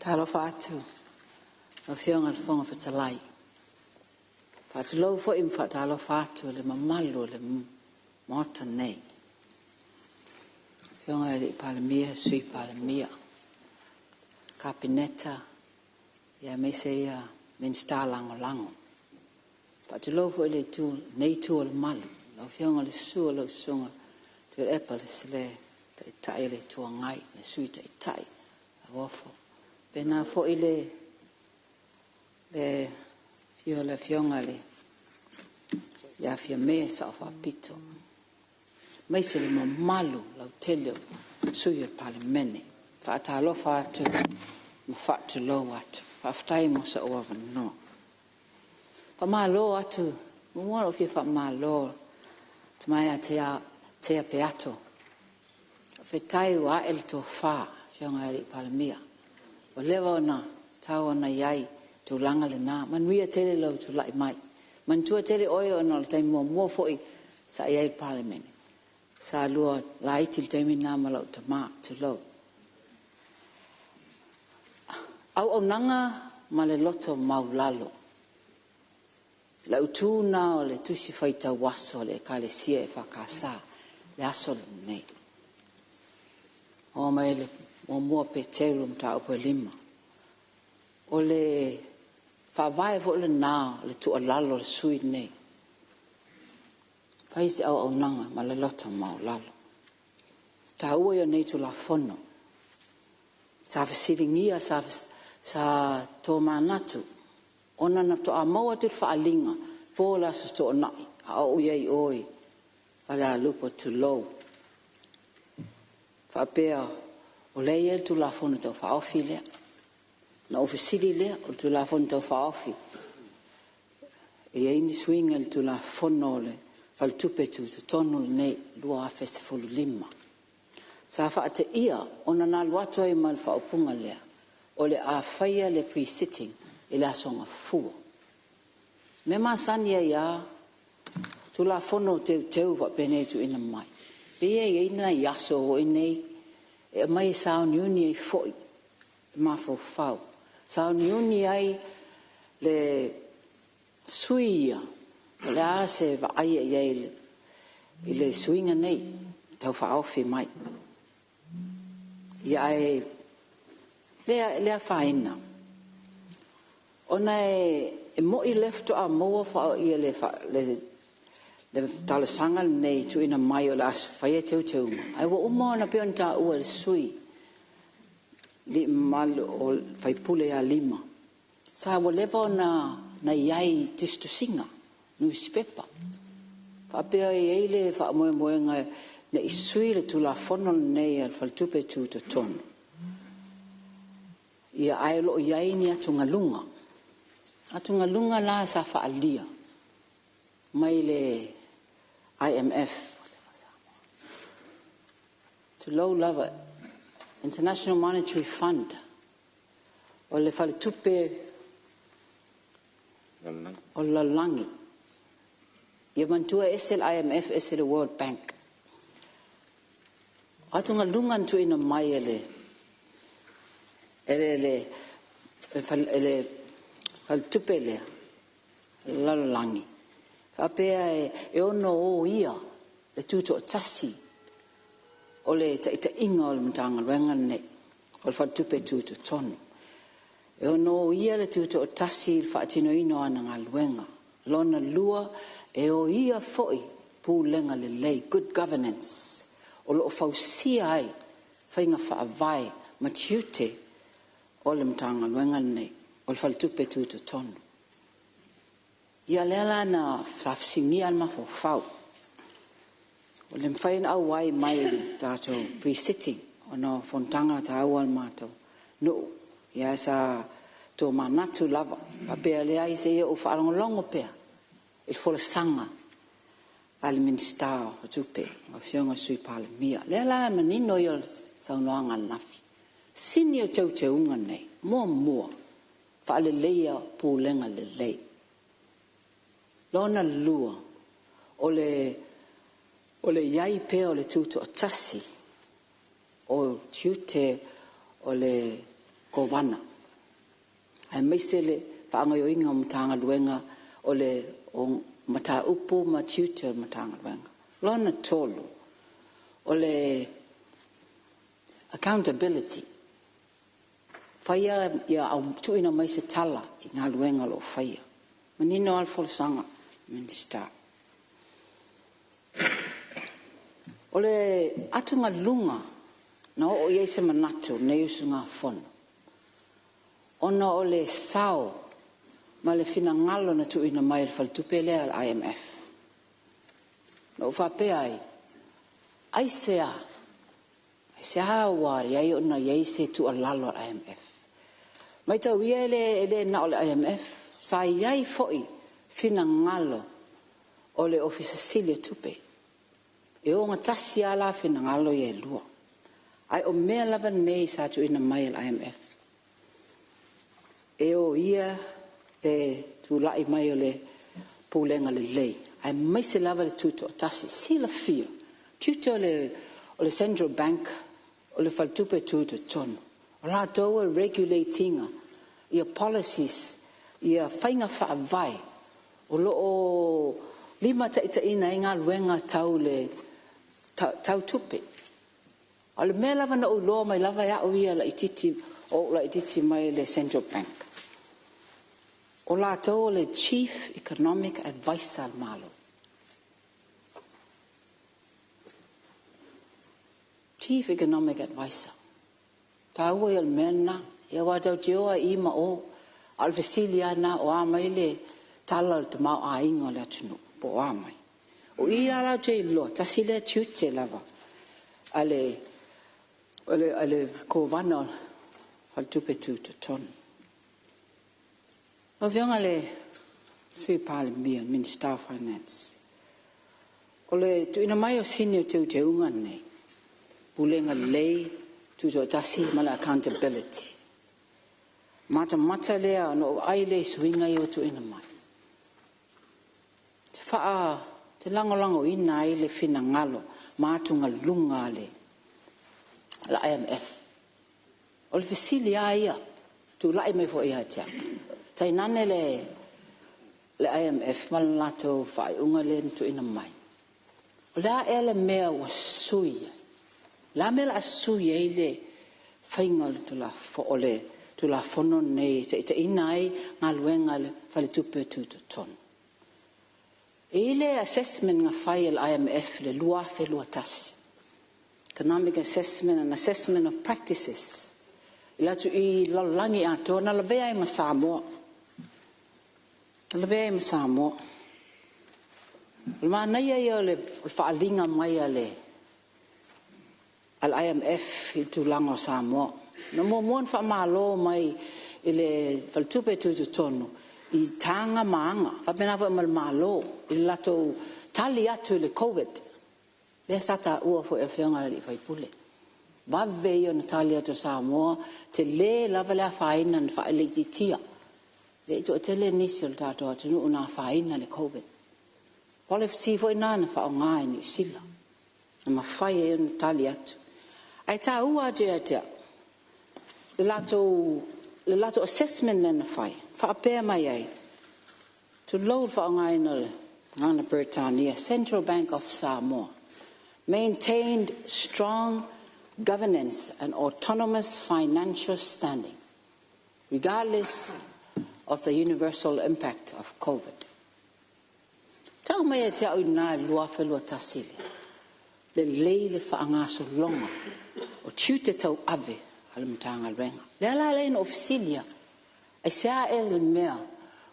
Talofa atu i lau Afioga i le Fofoga Fetalai, faatulou foi ma faatalofa atu i le mamalu o le Maota nei, Afioga i le Palemia, Sui Palemia, Kapeneta aemaise Minisita Lagolago. Faatulou foi i lenei itu o le malu, lau Afioga i le susu o lau Susuga Tuilaepa le Taitai o le Itu Agai, le Sui Taitai Lauofo, faapena foi le afio o le Afioga ia Fiame Sao Faapito, aemaise le mamalu lautele o sui usufono o le Palemene. Faatalofa atu ma faatulou atu. Faafetai mo sou avanoa. Faamalo atu, muamua ona ou fia faamalo i le Tama ia Tea Peato. Faafetai ua ae le tofa Afioga i le Palemia, ua leva ona tatau ona i ai le tulaga lena. Manuia tele lou tulai mai. Manatua tele oe ona o le taimi muamua foi sa e i ai i le Palemene, sa lua laiti i le taimi lena ma lou tama, tulou. Auaunaga ma le loto maualalo. O le autu lena o le Tusi Faitau Aso a le Ekalesia EFKS i le aso lenei. Oo mai le 1 Peteru 5. O le faavae foi lena o le tuualalo a le sui usufono lenei, fai se auaunaga ma le loto maualalo. O le taua ia o nei Tulafono. Sa fesiligia, sa tomanatu Ona na faatoa maua atu le faaaliga po o le Aso Toonai a o ou i ai i o i Falealupo, tulou, faapea o lea e i ai le Tulafono Tau Faaofi lea. Ona ou fesili lea, o le Tulafono Tau Faaofi e i ai ni suiga i le Tulafono o le Faletupe Tutotonu lenei 2015? Sa faateia ona na alu atu ai ma le faaupuga lea, o le a faia le Pre-Sitting i le Aso Gafua. O le mea masani ai lava Tulafono Teuteu faapenei e tuuina mai, pei e i ai nai aso foi nei e aumai e sauniuni ai foi le mafaufau, sauniuni ai le sui usufono ia po o le a se vaai i ai i le suiga nei tau faaofi mai. Ia ae le afaina ona e moni lea faatoa maua le talosaga lenei e tuuina mai o le a faia teuteuga, ae ua uma ona pei ona taua e le sui usufono mamalu o le sui usufono ia Lima, ua leva ona i ai i tusitusiga, nusipepa, faapea e i ai le faamoemoega ina ia sui le Tulafono lenei a le Faletupe Tutotonu, ae o lo o i ai ni atugaluga, atugaluga la sa faaalia mai le IMF, tulou lava, International Monetary Fund, o le Faletupe o le Lalolagi. Ia manatua e ese le IMF ese le World Bank. O atugaluga na tuuina mai e le faletupe lea a le lalolagi, faapea e ono oia le tutoatasi o le taitaiga o le Matagaluega lenei o le Faletupe Tutotonu. E ono oia le tutoatasi i le faatinoina o ana galuega. Lona lua, e oia foi pulega lelei, good governance, o lo o fausia ai faiga faavae ma tiute o le Matagaluega lenei o le Faletupe Tutotonu. Ia lea la na fesiligia ai le mafaufau, o le mafai ona auai mai i le tatou Pre-Sitting ona o fonotaga taua a le matou nuu. Ae sa tomanatu lava faapea, leai se i ou faalogologo pea i le folasaga a le Minisita o Tupe lau Afioga i le Sui Palemia. O lea la e manino ia o le saunoaga ananafi, sini o teuteuga nei: Muamua, faaleleia pulega lelei. Lona lua, o le i ai pea o le tutoatasi o tiute o le Kovana aemaise le faagaoioiga o Matagaluega o mataupu ma tiute o le Matagaluega. Lona tolu, o le accountability, ia tuuina mai se tala i galuega o lo o faia. E manino lava le folasaga a le Minisita. O le atugaluga na oo i ai se manatu o lenei usugafono, ona o le sao ma le finagalo na tuuina mai e le faletupe lea o le IMF. Na ou faapea ai, aisea? Aisea ua ala ai ona i ai se tuualalo a le IMF? Mataulia e le na o le IMF, sa i ai foi finagalo o le Ofisa Sili o Tupe. E ogatasi lava la finagalo ia e lua. Ae o mea lava nei sa tuuina mai e le IMF, e oia le tulai mai o le pulega lelei aemaise lava le tutoatasi. Silafia, o tiute o le Central Bank o le Faletupe Tutotonu, o latou e regulate ina ia policies, ia faiga faavae o lo o limataitaiina ai galuega tau le tau tupe. O le mea lava na ou iloa mai lava e au ia laitiiti o ou laitiiti mai i le Central Bank, o latou o le Chief Economic Advisor a le Malo. Chief Economic Advisor. Taua ia o le mea lena. Aua tatou te o lava i i ma o. A o le fesili lava lena, o a mai le tala o le tamaoaiga o le atunuu po o a mai? O i la ou te iloa, tasi lea tiute lava a le Kovana o le Faletupe Tutotonu. Lau Afioga i le Sui Palemia, le Minisita o Finance, o le tuuina mai o sini o teuteuga nei, Pulega Lelei, Tutoatasi ma le Accountability. Matamata lea ona ou vaai lea i suiga ia ua tuuina mai, ou te lagolagoina ai le finagalo ma atugaluga a le IMF. O le fesili lava ia e tulai mai foi ia te au, tainane le IMF ma le latou faaiuga lea na tuuina mai, o le a ea le mea ua sui ai? O le a le mea o le a sui ai le faiga o le Tulafono lenei e taitaiina ai galuega a le Faletupe Tutotonu? E i ai le assessment na fai e le IMF i le 2021, Economic Assessment and Assessment of Practices i le lalolagi atoa, na lavea ai ma Samoa. Na lavea ai ma Samoa. O le manaia ia o le faaaliga mai a le IMF i le tulaga o Samoa. Na muamua ona faamalo mai i le Faletupe Tutotonu i taga ma aga, faapena foi ma le Malo i le latou tali atu i le Covid, lea sa taua foi e le Afioga i le sui usufono. Vave ia ona tali atu o Samoa, tele lava le afaina na faalaititia. E le i toatele nisi o le tatou atunuu na afaina i le Covid. O le policy foi lena na faaaoga e Niu Sila na mafai ai ona tali atu. Ae taua atu ia te au le latou assessment lea na fai, faapea mai ai, tulou le faaaogaina o le gagana Peretania, Central Bank of Samoa maintained strong governance and autonomous financial standing regardless of the universal impact of Covid. Tau mai ia te au i ina i le 2021, lelei le faagasologa o tiute tauave a le Matagaluega. O lea la e ala ai ona ou fesili atu, aisea ea le mea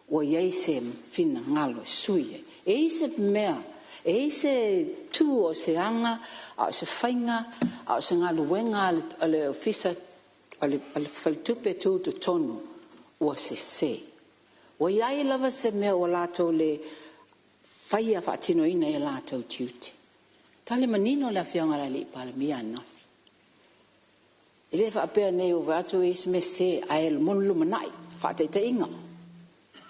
ua i ai se finagalo e sui ai? E i ai se mea, e i ai se tu o se aga a o se faiga a o se galuega a le Ofisa a le Faletupe Tutotonu ua sese? Ua i ai lava se mea ua latou le faia faatinoina ai o latou tiute? Tali manino le Afioga i le Palemia ananafi. E le faapea nei ua ou vaai atu ua i ai se mea sese, ae mo le lumanai, faataitaiga,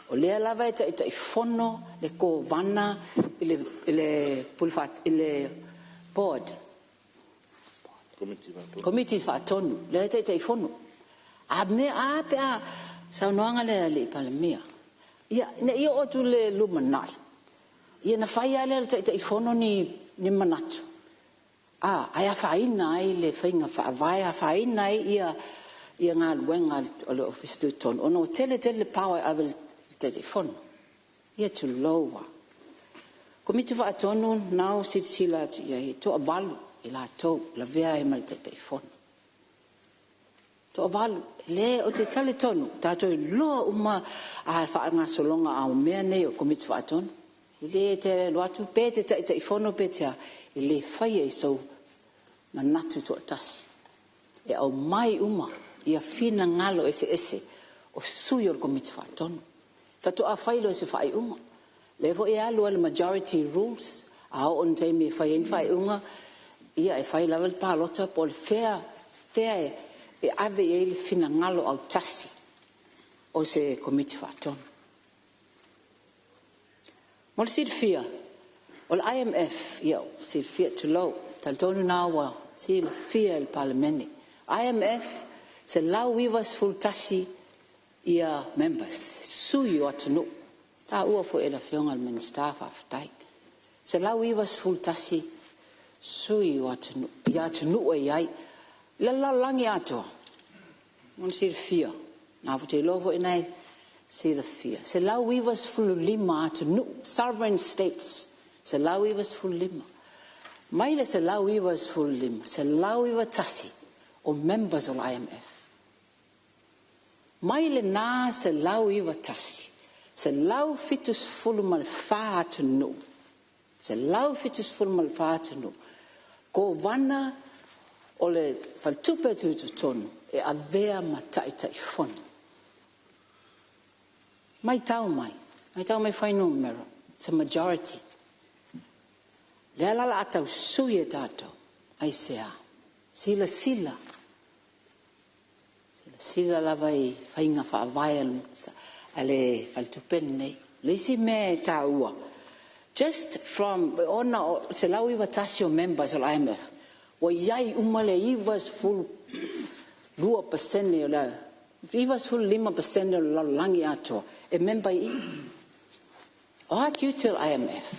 o lea lava e Taitaifono le Kovana i le Board, Komiti Faatonu, lea e Taitaifono. A pe a saunoaga lea a le Palemia, ia ne i oo atu i le lumanai, ia ona fai lava lea e le Taitaifono ni manatu, ae afaina ai le faiga faavae, afaina ai galuega a le Ofisa Tutotonu ona ua tele tele le power e ave i le Taitaifono. Ia tulou lava. Komiti Faatonu na ua silasila atu i ai, e toavalu i latou e lavea ai ma le Taitaifono. Toavalu. Ou te talitonu tatou te iloa uma a faagasologa o mea nei o Komiti Faatonu. E le toe alu atu pe te Taitaifono pe te a, e le faia i sou manatu toatasi. E aumai uma finagalo eseese o sui o le Komiti Faatonu, faatoa fai lea o se faaiuga. O lea foi e alu lava i le majority rules, a oo i le taimi e fai ai ni faaiuga, ia e fai lava le palota po o fea e ave i ai le finagalo autasi o se Komiti Faatonu. Mo le silafia, o le IMF, ia silafia, tulou, e talitonu lena ua silafia e le Palemene. IMF, 191 members, sui o atunuu. Na taua foi e le Afioga i le Minisita faafetai. 191 sui o atunuu i atunuu e i ai. I le lalolagi atoa, mo le silafia, ou te iloa foi o lena e silafia, 195 atunuu, sovereign states, 195. Mai le 195, 191 o members o le IMF. Mai lena 191, 174 atunuu, 174 atunuu, Kovana o le Faletupe Tutotonu e avea ma Taitaifono. Matau mai, matau mai fuainumera, it's a majority. Lea la o le a tau sui e tatou. Aisea? Silasila, silasila lava i faiga faavae a le faletupe lenei. O le isi mea e taua, just from ona o 191 o members o le IMF, ua i ai uma le 92% o le 95% o le lalolagi atoa e member i i. O a tiute o le IMF?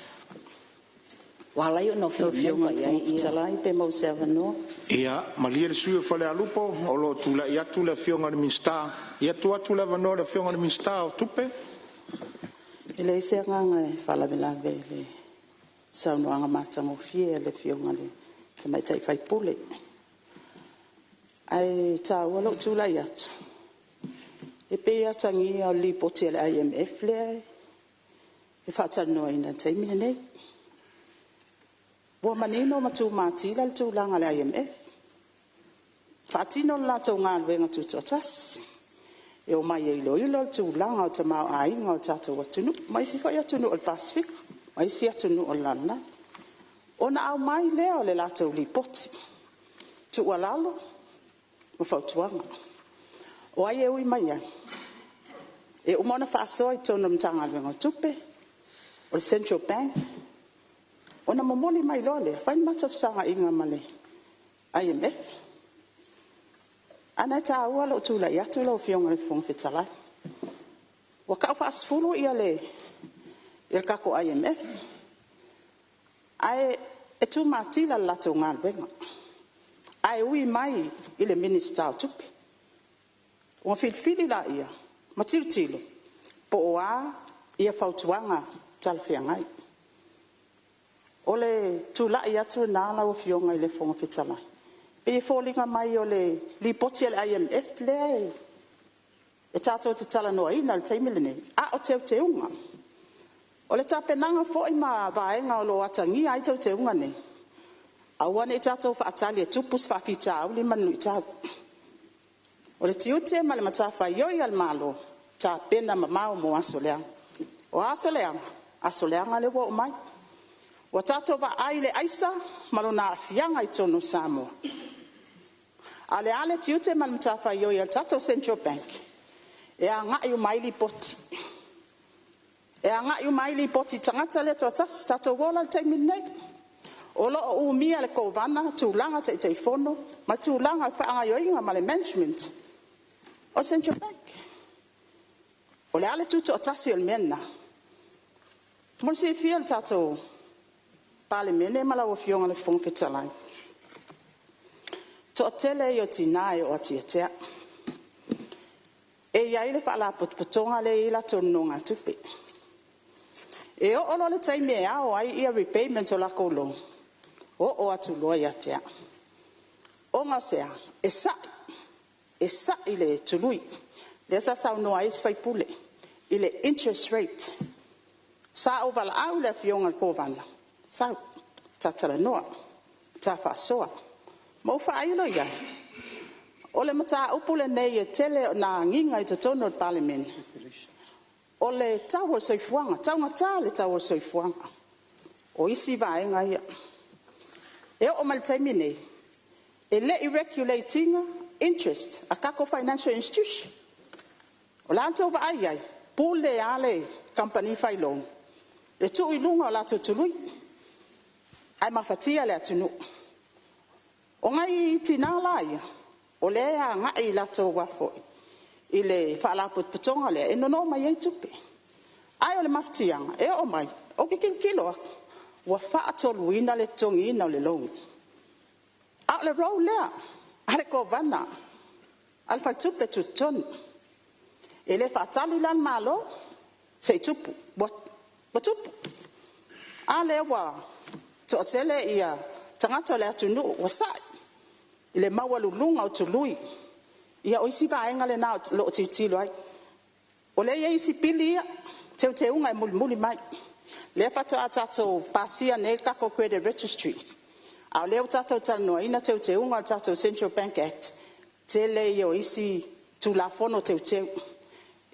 Ua ala ai ona fia member i ai ia. Fetalai pe maua se avanoa. Ia, malie le sui usufono o Falealupo o lo o tulai atu le Afioga i le Minisita. Ia, tuu atu le avanoa i le Afioga i le Minisita o Tupe. E leai se agaga e faalavelave i le saunoaga matagofie a le Afioga i le Tamaitai sui usufono. Ae taua lou tulai atu, e pei e atagia o le Lipoti a le IMF lea e faatalanoaina i le taimi lenei. Ua manino ma tumatila le tulaga a le IMF, faatino le latou galuega tutoatasi, e omai e iloilo le tulaga o le tamaoaiga o le tatou atunuu ma isi foi atunuu o le Pasefika ma isi atunuu o le lalolagi. Ona aumai lea o le latou lipoti, tuualalo ma fautuaga. O ai e ui mai ai? E uma ona faasoa i totonu o le Matagaluega o Tupe, o le Central Bank, ona momoli mai loa lea, fai le matou fesootaiga ma le IMF. Ae ona e taua lou tulai atu lau Afioga i le Fofoga Fetalai. Ua tau faasefulu le tatou IMF, ae tumatila le latou galuega, ae ui mai i le Minisita o Tupe. Ona filifili laia ma tilotilo po o a fautuaga talafeagai. O le tulai atu lena lau Afioga i le Fofoga Fetalai, e pei e foliga mai o le lipoti a le IMF lea e tatou te talanoaina i le taimi lenei, a o teuteuga. O le tapenaga foi ma vaega o lo o atagia ai teuteuga nei, aua ne i tatou faatali e tupu se faafitauli ma ni luitau. O le tiute ma le matafaioi a le Malo, tapena mamao mo aso leaga. O a aso leaga? Aso leaga lea ua oo mai. Ua tatou vaai i le aisa ma lona aafiaga i totonu o Samoa. A o le a le tiute ma le matafaioi a le tatou Central Bank? E agai uma ai lipoti. E agai uma ai lipoti i tagata lea e toatasi. Tatou o la i le taimi lenei, o lo o umia e le Kovana tulaga Taitaifono ma tulaga o le faagaoioiga ma le management o le Central Bank. O le a le tutoatasi o le mea lena? Mo le silafia e le tatou Palemene ma lau Afioga i le Fofoga Fetalai, toatele ia o tina e oo atu ia te au. E i ai le faalapotopotoga lea e i ai latou nonogatupe. E oo loa i le taimi e ao ai repayment o latou loan, oo atu loa ia te au. Ona o se a? E sa'i, e sa'i le tului lea sa saunoa ai isi sui usufono i le interest rate. Sa ou valaau i le afioga i le Kovana, sau ta talanoa, ta faasoa. Ma ou faailo i ai, o le mataupu lenei e tele ina agiga i totonu o le Palemene, o le tau o le soifuaga, taugata le tau o le soifuaga. O isi vaega ia. E oo mai i le taimi lenei, e le i regulate ina interest a tatou financial institution. O le a la outou vaai i ai? E pule lava le kamupani fai loan i le tuu i luga o latou tului, ae mafatia le atunuu. O nai tina la ia, o lea e agai i le faalapotopotoga lea e nono mai ai tupe. Ae o le mafatiaga e oo mai, ou te tilotilo atu ua faatoluina le totogiina o le loan. A o le role lea a le Kovana a le Faletupe Tutotonu. E le faatali la le Malo se i tupu, ua tupu. A lea ua toatele tagata o le atunuu ua sa'i i le maualuluga o tului Ia o isi vaega na o lo o tilotilo ai. O lea e i ai isi pili ia, teuteuga e mulimuli mai. Lea faatoa tatou pasia nei le tatou Credit Registry a o lea ua tatou talanoaina teuteuga o le tatou Central Bank Act, tele ia o isi Tulafono Teuteu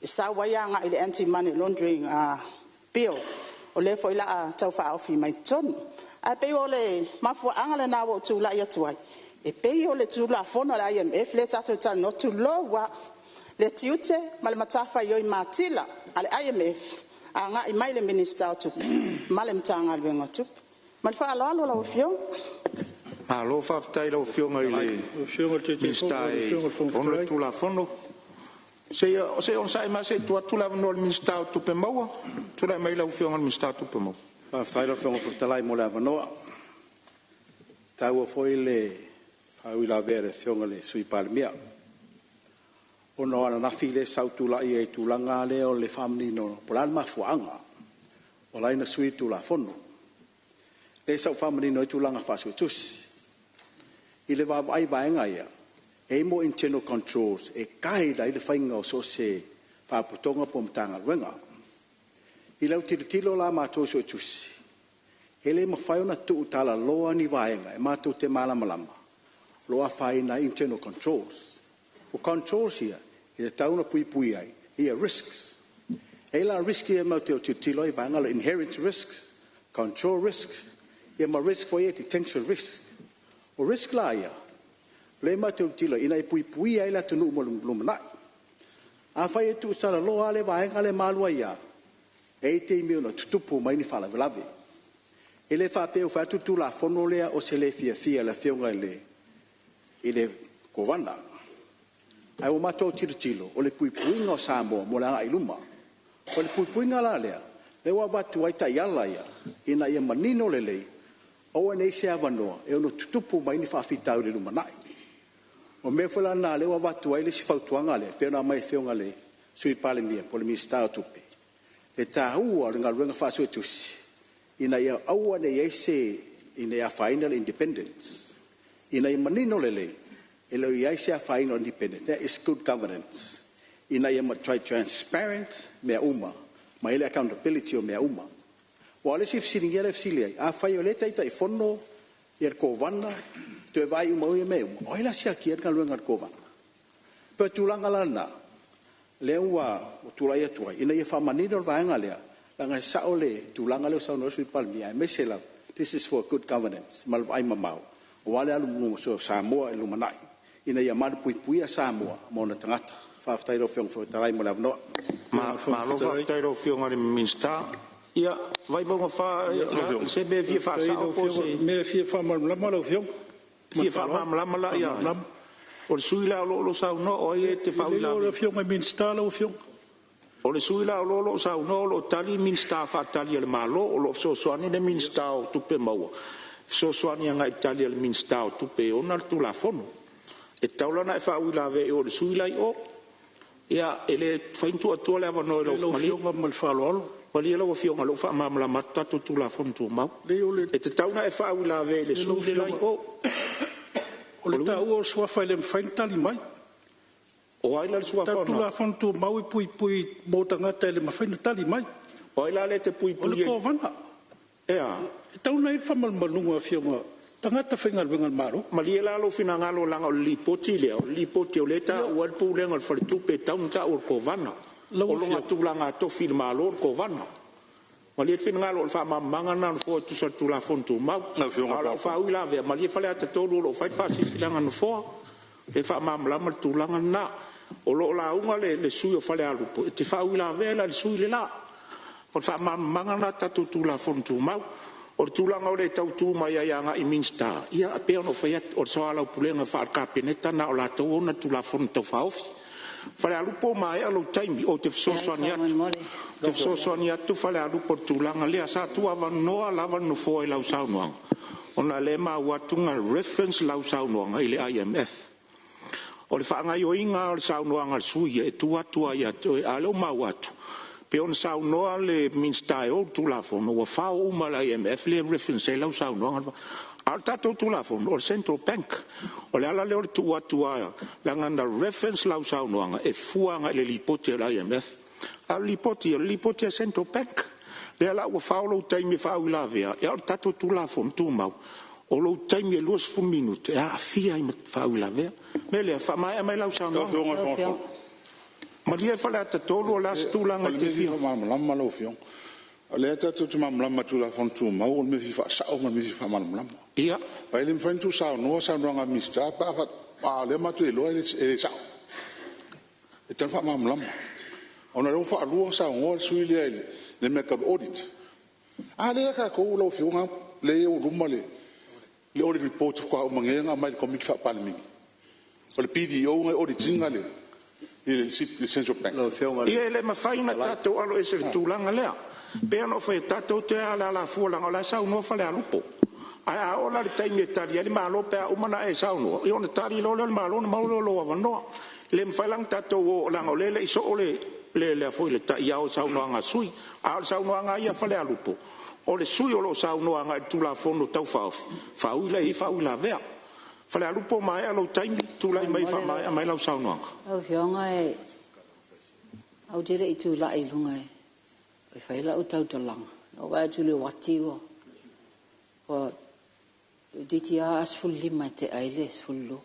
e sau ai agai i le Anti-Money Laundering Bill o lea foi o le a tau faaofi mai totonu. Ae pei o le mafuaaga lena ua ou tulai atu ai, e pei o le Tulafono a le IMF lea tatou te talanoa, tulou lava, le tiute ma le matafaioi matila a le IMF agai mai i le Minisita o Tupe ma le Matagaluega o Tupe. Ma le faaaloalo lau Afioga. Malo faafetai i lau Afioga i le Minisita e ona le Tulafono. Se i onosai mai se i tuu atu le avanoa i le Minisita o Tupe Maua. Tulai mai lau Afioga i le Minisita o Tupe Maua. Faafetai i lau Afioga i le Fofoga Fetalai mo le avanoa. E taua foi le faauilavea a le Afioga i le Sui Palemia, ona o ananafi lea sa ou tulai ai i le tulaga lava lea o le faamanino po o le a le mafuaaga ua ala ai ona sui le Tulafono. Lea sa ou faamanino ai tulaga faa-Suetusi. I le vaavaai i vaega ia, e i ai mo internal controls e guide ai le faiga o so o se Faalapotopotoga po o Matagaluega. I lau tilotilo la a matou Suetusi, e le mafai ona tuutalaloa ni vaega e matou te malamalama o lo o afaina ai internal controls. O controls ia e tatau ona puipuia ai risks. E i ai la risks ia matou te tilotilo ai i le vaega lea o le inherent risk, control risk, ia ma risk foi ia detention risk. O risk la ia, lea matou te tilotilo i ai ina ia puipuia ai le atunuu mo le lumanai. Afai e tuutalaloa lava le vaega lea ma alu ai lava, e i ai taimi e ono tutupu mai ai ni faalavelave. E le faapea ua fai atu le Tulafono lea o se le fiafia i le Afioga i le Kovana, ae ua matou tilotilo o le puipuiga o Samoa mo le agai i luma. O le puipuiga la lea, lea ua avatu ai taiala ia ina ia manino lelei, aua ne i i ai se avanoa e ono tutupu mai ai ni faafitauli i le lumanai. O le mea foi la lena lea ua avatu ai le isi fautuaga lea pei ona aumai e le Afioga i le Sui Palemia po o le Minisita o Tupe, le taua o le galuega faa-Suetusi ina ia aua ne i i ai se… ina ia afaina le independence, ina ia manino lelei, e le o i ai se afaina o le independence, that is good governance, ina ia matuai transparent mea uma ma i ai le accountability o mea uma. Aua o le isi fesiligia lea e fesili ai, afai o lea e Taitaifono le Kovana toe vaai uma i ia mea uma, o ai la e siakiina le galuega a le Kovana? E pei o le tulaga la lena lea ua tulai atu ai ina ia faamanino le vaega lea, leaga e sao le tulaga lea ua saunoa ai le Sui Palemia, aemaise lava this is for good governance ma le vaaimamao aua le alu i luma o Samoa i le lumanai ina ia malupuipuia Samoa ma ona tagata. Faafetai i lau Afioga i le Fofoga Fetalai mo le avanoa. Malo faafetai i lau Afioga i le Minisita. Ia, Vaimauga 4, o se mea e fia faasao po o se… O se mea e fia faamalamalama lau Afioga. E fia faamalamalama la ia ai? O le sui usufono la o lo o saunoa o ai e te faauilavea? O le Afioga i le Minisita lau Afioga. O le sui usufono la o lo o saunoa o lo o tali Minisita faatali a le Malo, o lo o fesoasoani le Minisita o Tupe Maua e fesoasoani agai i tali a le Minisita o Tupe e ona le Tulafono. E tatau la ona e faauilavea i o i le sui la e i o. Ia, e le mafai ona tuu atua le avanoa i lau… Lau Afioga ma le faaaloalo. Malie lau Afioga o lea ua faamalamalama atu tatou Tulafono Tumau. E tatau ona e faauilavea i le sui le la e i o. O le taua o le suafa e le mafai ona tali mai. O ai la le suafa o le Tulafono Tumau e puipui mo tagata e le mafai ona tali mai. O ai la lea e te puipuia? O le Kovana. E a? E tatau ona i ai le faamalumaluga a Afioga, o tagata faigaluega a le Malo. Malie la lou finagalo leaga o le Lipoti lea, o le Lipoti o lea e taua ai le Pulega o le Faletupe e tatau ona tau o le Kovana. O lona tulaga tofi i le Malo o le Kovana. Malie le finagalo o le faamalamalamaga lena a le Nofoa e tusa o le Tulafono Tumau. A o lau faauilavea, malie Faleata 3 o lo o fai le faasilasilaga a le Nofoa e faamalamalama le tulaga lena. O lo o lauga le sui usufono o Falealupo, e te faauilavea la i le sui le la. O le faamalamalamaga lena o tatou Tulafono Tumau. O le tulaga o le tau tu mai ai agai i Minisita, ia e pei ona ou fai atu, o le soalaupulega faale-Kapeneta lena o latou e ona le Tulafono Tau Faaofi. Falealupo ua maea lou taimi, ou te fesoasoani Leai atu. faamolemole. Ou te fesoasoani atu Falealupo i le tulaga lea. Sa tuuavanoa lava le Nofoa i lau saunoaga, ona o lea e maua atu na reference lau saunoaga i le IMF. O le faagaoioiga lava o le saunoaga a le sui usufono ia e tuu atu lava ia te oe, a o lea ua maua atu pei ona saunoa le Minisita e ou le Tulafono, ua fao uma e le IMF lea e reference ai lau saunoaga. A o le tatou Tulafono, o le Central Bank. O le ala lea o le tuu atu lava, leaga na reference lau saunoaga e fua agai i le lipoti a le IMF. A o le lipoti, o le lipoti a le Central Bank. Lea la ua fao lou taimi e faauilavea, a o le tatou Tulafono Tumau, o lou taimi e 20 minute e aafia ai ma faauilavea. O le mea lea, faamaea mai lau saunoaga. Malie Faleata 3, o le a se tulaga O e le te mea e fia... fia faamalamalama lau Afioga, o lea tatou te malamalama i Tulafono Tumau o le mea e fia faasao ma le mea e fia faamalamalama. Ia. Ae le mafai ona tuusaunoa saunoaga a le Minisita pe a o lea matou te iloa e le sao. E tatau ona faamalamalama, ona o lea ua faalua ona saunoa le sui usufono lea i le mea tau le audit. A lea tatou lau Afioga lea i ou luma le audit report faatoa uma nei ona aumai i le Komiti Faa-Palemene. O le BDO na audit ina le Central Bank. Ia, e le mafai ona tatou aloese i le tulaga lea. E pei ona ou fai atu, tatou te o i le alafua leaga o la e saunoa Falealupo. Ae a oo la i le taimi e tali ai le Malo pe a uma ona e saunoa, ia ona tali loa lea o le Malo ona maua lea o lou avanoa. E le mafai la ona tatou o leaga o lea e le i soo le ta'iao i saunoaga a sui usufono. A o le saunoaga lava ia a Falealupo, o le sui usufono o lo o saunoa agai i le Tulafono Tau Faaofi, faaui la i ai faauilavea. Falealupo ua maea lou taimi, tulai mai e faamaea mai lau saunoaga. Lau Afioga ou te le i tulai i luga e fai lau tautalaga, na ou vaai atu i le uati ua toeitiiti lava 15 e tea ai le 12.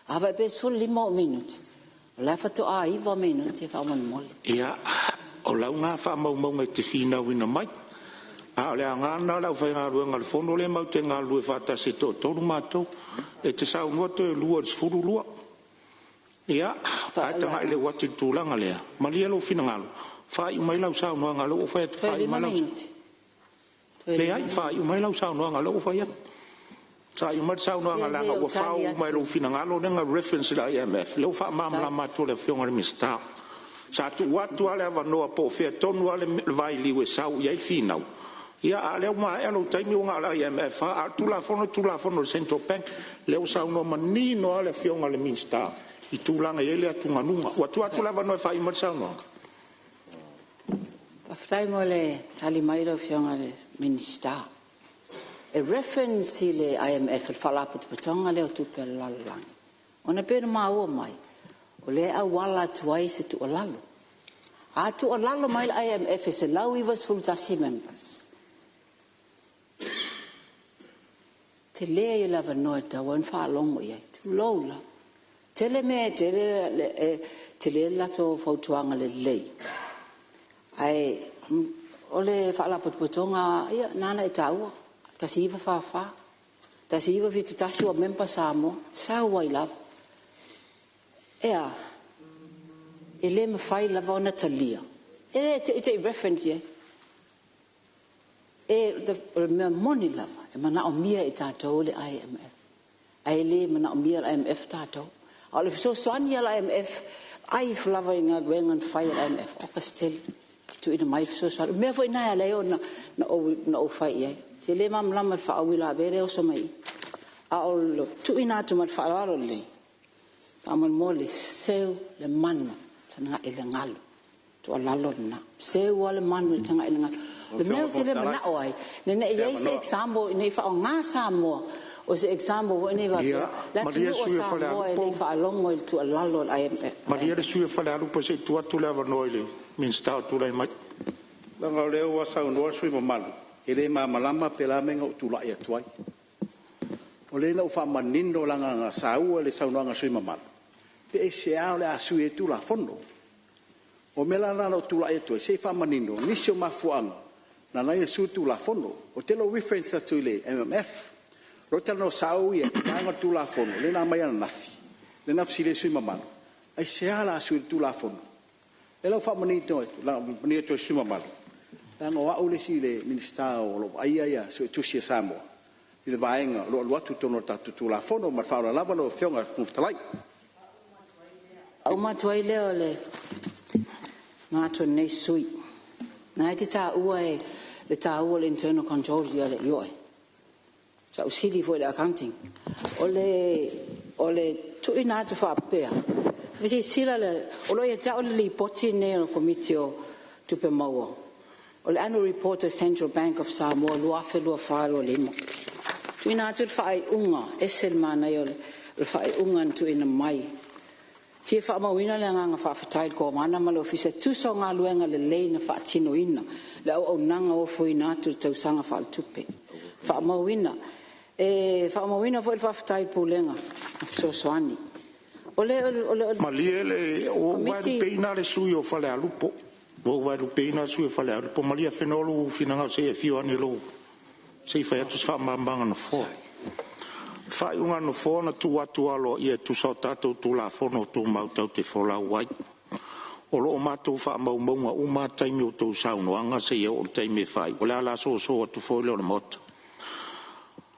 A faapea e 15 ou minute, o la e faatoa 9 minute faamolemole. Ia, o lau na faamaumauga e te finauina mai, a o le aoga lena o le aufaigaluega a le Fono lea matou te galulue faatasi e toatolu matou. E te saunoa toe lua i le 12. Ia, ae tagai i le uati i le tulaga lea. Malie lou finagalo, faaiu mai lau saunoaga o lea ua ou fai atu, Toe faaiu 5 mai lau... minute. Toe Leai, 5. faaiu mai lau saunoaga o lea ua ou fai atu. Faaiu mai le saunoaga Ia se leaga i ou ua fao tali uma e atu. lou finagalo lea na reference i le IMF, lea ua faamalamalama atu e le Afioga i le Minisita. Sa tuu atu lava le avanoa po o fea tonu lava le vailiu e sau i ai le finau, ia a o lea ua maea lou taimi ua na o le IMF lava. A o le Tulafono o le Tulafono a le Central Bank, lea ua saunoa manino lava le Afioga i le Minisita i tulaga e i ai le atugaluga. Ua tuu atu le avanoa e faaiu mai le saunoaga. Faafetai mo le tali mai lau Afioga i le Minisita. E reference i le IMF, le Faalapotopotoga lea o Tupe a le Lalolagi, ona e pei ona maua mai, o lea e auala atu ai se tuualalo. A tuualalo mai le IMF e 191 members, tele ia le avanoa e tatau ona faalogo i ai, tulou lava. Tele mea e tele e tele le latou fautuaga lelei, ae o le Faalapotopotoga lava na ona e taua 1944, 1971 ua member Samoa, sau ai lava. E a? E le mafai lava ona talia, e le te i te i reference i ai. O le mea moni lava, e manaomia e tatou le IMF, ae le manaomia e le IMF tatou. A o le fesoasoani a le IMF, vaai ifo lava i galuega na fai e le IMF, oka se tele, tuuina mai le fesoasoani. O le mea foi lena e ala ai ona ou fai i ai. Ou te le malamalama i le faauilavea lea e oso mai i i. A o le tuuina atu ma le faaaloalo lelei, faamolemole seu le manu tagai i le galu. Tuualalo lena, seu lava le manu tagai i le galu. O le mea ou te le manao ai, ina ne i i ai se example ne i faaaoga Samoa o se example foi nei faapea Ia, le malie atunuu o le sui usufono o Samoa e le i Falealupo. faalogo i le tuualalo a le IMF. Malie le sui usufono o Falealupo se i tuu atu le avanoa i le Minisita o tulai mai. Leaga o lea ua saunoa le sui usufono mamalu e le malamalama pe o le a le mea na ou tulai atu ai. O lea na ou faamanino leaga na saua i le saunoaga a le sui usufono mamalu, pe aisea o le a sui ai le Tulafono. O le mea la lena na ou tulai atu ai, se i faamanino nisi o mafuaaga na ala ai ona sui le Tulafono. Ou te le o reference atu i le MMF. O lea ou te talanoa sao ia i vaega o le Tulafono lea na aumai ananafi, lea na fesili ai le sui usufono mamalu, aisea o le a sui ai le Tulafono? O lea la ua faamanino atu i le sui usufono mamalu, leaga o au le isi Minisita o lo o vaaia Suetusi a Samoa i le vaega o lo o alu atu i totonu o le tatou Tulafono. Ma le faaaloalo lava lau Afioga i le Fofoga Fetalai. Faauma atu ai lea o le manatu o lenei sui usufono. O lena e te taua le taua o le internal control, ioe. Sa ou sili foi i le accounting. O le tuuina atu faapea, silasila, o lo o ia te au le Lipoti lenei a le Komiti o Tupe Maua, o le Annual Report a Central Bank of Samoa 2024/2025. Tuuina atu le faaiuga, e ese le manaia o le faaiuga na tuuina mai. Fia faamauina le agaga faafetai i le Kovana ma le Ofisa e tusa o galuega lelei na faatinoina, le auaunaga ofoina atu i le tausaga faaletupe. Faamauina. E faamauina foi le faafetai i le Pulega na fesoasoani. O le Malie le... Ua ou Komiti vaelupeina le sui usufono o Falealupo. Ua ou vaelupeina le sui usufono o Falealupo. Malie Afenoa lou finagalo se i e afio ane se i fai atu se faamalamalamaga a le Nofoa. O le faaiuga a le Nofoa na tuu atu aloaia e tusa o tatou Tulafono Tumau tatou te folau ai. O lo o matou faamaumauina uma lava taimi o a outou saunoaga seia oo i le taimi e faaiu ai. O le ala soso atu foi lea o le Maota.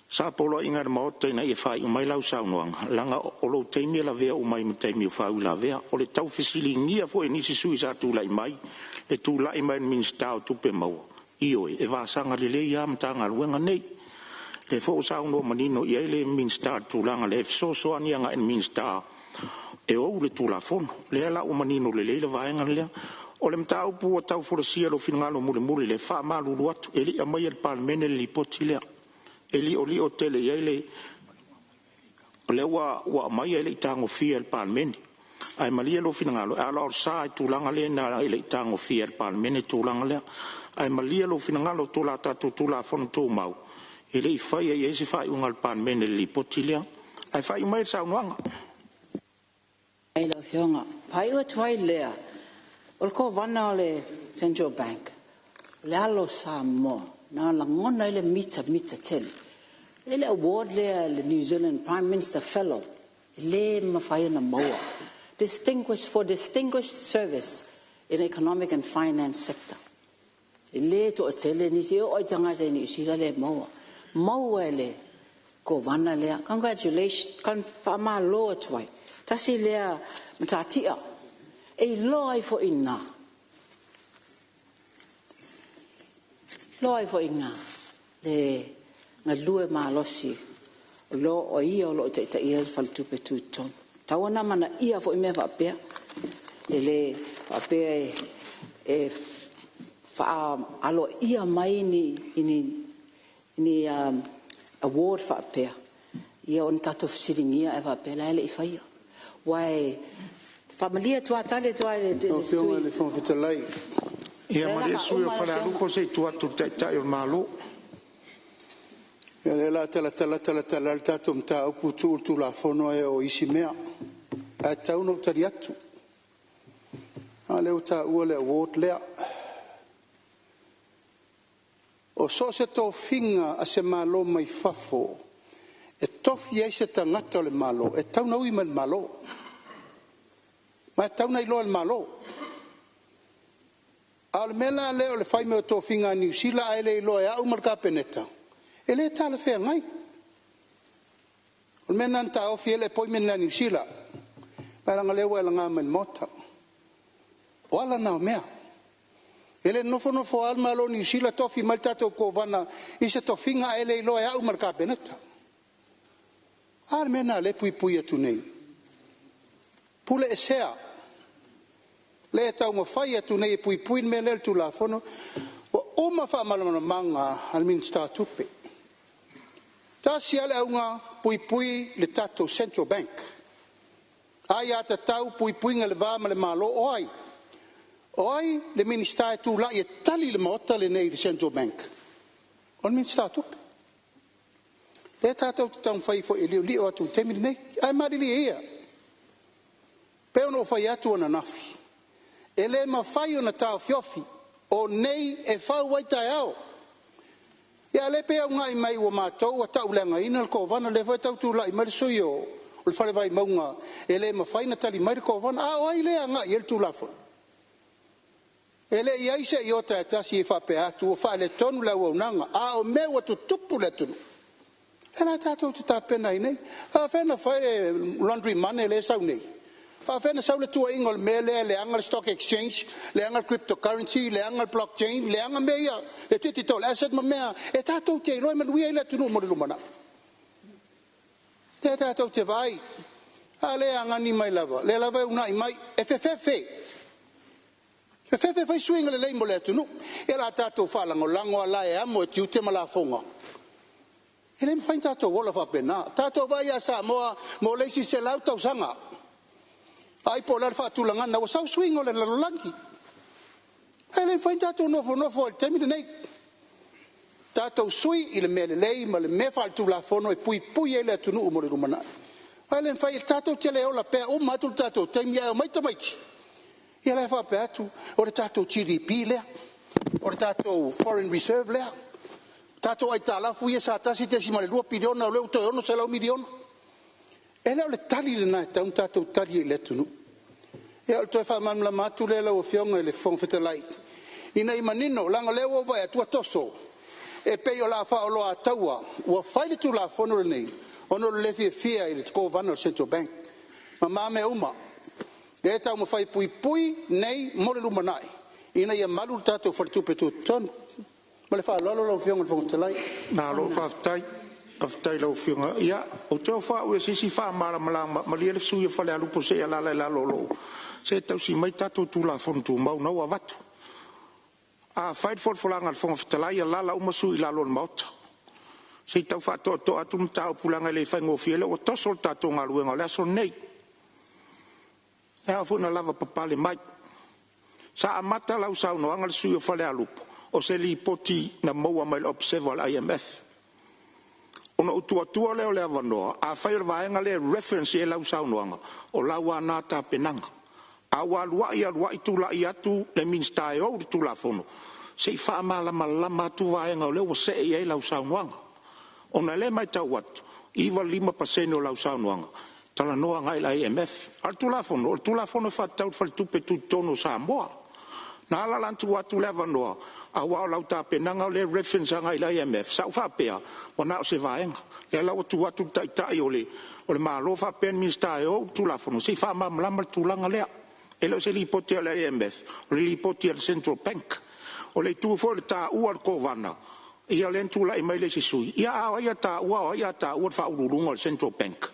Sa poloaiina e le Maota ina ia faaiu mai lau saunoaga, leaga o lou taimi e lavea uma ai ma taimi o faauilavea. O le taufesiligia foi e nisi sui usufono sa tulai mai le tulai mai o le Minisita o Tupe Maua, ioe, e vasaga lelei lava Matagaluega nei. O lea foi ua saunoa manino i ai le Minisita i le tulaga lea e fesoasoani agai i le Minisita e ou le Tulafono. O lea la ua manino lelei le vaega lea. O le mataupu ua tau folasia i lou finagalo mulimuli lea, e faamalulu atu, e le i aumaia i le Palemene le Lipoti lea. E liolio tele i ai le... O lea ua aumai ae le i tagofia e le Palemene. Ae malie lou finagalo e aloalosa i le tulaga lea e le i tagofia e le Palemene le tulaga lea. Ae malie lou finagalo i a tatou Tulafono Tumau, e le i faia i ai se faaiuga a le Palemene i le Lipoti lea. Ae faaiu maia le saunoaga. Faafetai i lau Afioga. Faaiu atu ai lea, o le Kovana a le Central Bank, o le alo o Samoa na lagona ai le mitamita tele. E i ai le award lea a le New Zealand Prime Minister Fellow, e le mafai ona maua. Distinguished for distinguished service in economic and finance sector. E le toatele nisi, e oo lava i tagata i Niu Sila e le maua. Maua e le Kovana lea. Congratulations, faamalo atu ai. Tasi lea matatia e iloa ai foi i ina, iloa ai foi i ina le galue malosi o ia o lo o taitaia le Faletupe Tutotonu. E tatau ona amanaia foi mea faapea. E le faapea e faaaloaia mai ni award faapea, ia ona tatou fesiligia ae faapea la e le i faia. Aua e faamalie atu lava, tali atu lava i le Lau sui Afioga i le Fofoga Fetalai… Ia O lea o le malie a le sui usufono faauma o lau Afioga. Falealupo se i tuu atu i le Taitai o le Malo. Ia o lea o le a talatala talatala ai le tatou mataupu tuu le Tulafono ae oo i isi mea, ae tatau ona ou tali atu. A lea ua taua le award lea. O so o se tofiga a se Malo mai fafo e tofi ai se tagata o le Malo, e tatau ona ui mai i le Malo, ma e tatau ona iloa e le Malo. A o le mea la lea o le fai mai o tofiga a Niu Sila ae le iloa e au ma le Kapeneta, e le talafeagai. O le mea lena na taofi ai le appointment lea a Niu Sila, ae leaga o lea ua e laga mai i le Maota. O ala na o mea. E le nofonofo lava le Malo o Niu Sila tofi mai le tatou Kovana i se tofiga ae le iloa e au ma le Kapeneta. A le mea lena o lea e puipui atu nei? Puleesea, lea e taumafai atu nei e puipui le mea lea i le Tulafono. Ua uma faamalamalamaga a le Minisita o Tupe. Tasi lava le auga, puipui le tatou Central Bank, aiatatau, puipuiga i le va ma le Malo. O ai? O ai le Minisita e tulai e tali le Maota lenei i le Central Bank? O le Minisita o Tupe. Lea tatou te taumafai foi e liolio atu i le taimi lenei. Ae malilie ia, pei ona ou fai atu ananafi, e le mafai ona taofiofi, o nei e fau ai taeao. Ia a o lea e pei e uunai mai ua matou tauleagaina le Kovana, lea foi e tau tulai mai le sui usufono o le Fale Vaimauga e le mafai ona tali mai le Kovana. A o ai lea e agai i ai le Tulafono? E le i i ai se iota e tasi e faapea atu ua faaletonu le auaunaga, a o mea ua tutupu i le atunuu, lea la tatou te tapena ai nei. E faapefea ona fai le laundry money lea e sau nei? E faapefea ona sau le tuuaiga o le mea lea e leaga le stock exchange, leaga le cryptocurrency, leaga le blockchain, leaga mea ia, le digital asset ma mea e tatou te iloa e manuia ai le atunuu mo le lumanai? Lea tatou te vaai, a lea e agani mai lava, lea lava e uunai mai, e fefefe, fefefe e fai suiga lelei mo le atunuu. Ia o le a tatou faalagolago lava la e amo e tiute ma lafoga. E le mafai ona tatou ola faapena. Tatou vaai ia Samoa mo le isi 100 tausaga, vaai po o le a le faatulagaga ua sau suiga o le lalolagi. Ae le mafai ona tatou nofonofo ai i le taimi lenei. Tatou sui i le mea lelei ma le mea faaletulafono e puipui ai le atunuu mo le lumanai. Aua e le mafai, tatou te le ola pea, uma atu le tatou taimi ae omai tamaiti ia la e faapea atu, o le tatou GDP lea, o le tatou foreign reserve lea, o tatou aitalafu ia sa $1.2 piliona o lea ua toe $600 miliona. E le o le tali lena e tatau ona tatou tali ai i le atunuu. Ia o le toe faamalamalama atu lea lau Afioga i le Fofoga Fetalai ina ia manino, leaga o lea ua ou vaai atu ua toso e pei o le a faaoloataua ua fai le Tulafono lenei ona o le le fiafia i le Kovana a le Central Bank ma a mea uma. Lea e taumafai e puipui nei mo le lumanai ina ia malu le tatou faletupe tutotonu. Ma le faaaloalo lau Afioga i le Fofoga Fetalai. Malo faafetai. Faafetai i lau Afioga. Ia, ou te ofo au i se isi faamalamalamaga. Malie le sui usufono o Falealupo se i alaala i lalo o lou… Se i tausi mai tatou Tulafono Tumau o lena ua avatu. A fai le folafolaga a le Fofoga Fetalai, alaala uma sui usufono i lalo o le Maota, se i tau faatoatoa atu le mataupu leaga e le faigofie. O lea ua toso le tatou galuega o le aso lenei. E ao foi ona lavapapale mai. Sa amata lau saunoaga le sui usufono o Falealupo, o se lipoti na maua mai le Observer a le IMF. Ona ou tuu atua lea o le avanoa, afai o le vaega lea e reference i ai lau saunoaga, o lau lava lena tapenaga. A ua alu ai alu ai tulai atu le Minisita e ou le Tulafono, se i faamalamalama atu vaega o lea ua see i ai lau saunoaga. Ona o lea e matau atu, e 95% o lau saunoaga, talanoa agai i le IMF. A o le Tulafono, o le Tulafono e faatatau i le Faletupe Tutotonu o Samoa. Na ala la ona tuu atu le avanoa, aua o lau tapenaga lea e reference agai i le IMF, sa ou faapea ua na o se vaega. O lea la ua tuu atu le Taitai o le Malo faapea le Minisita e ou le Tulafono, se i faamalamalama le tulaga lea. E le o se lipoti a le IMF, o le lipoti a le Central Bank. O le itu foi o le taua o le Kovana, ia lea na tulai mai le isi sui usufono, ia a o ai a taua o ai o le a taua le Faauluuluga o le Central Bank?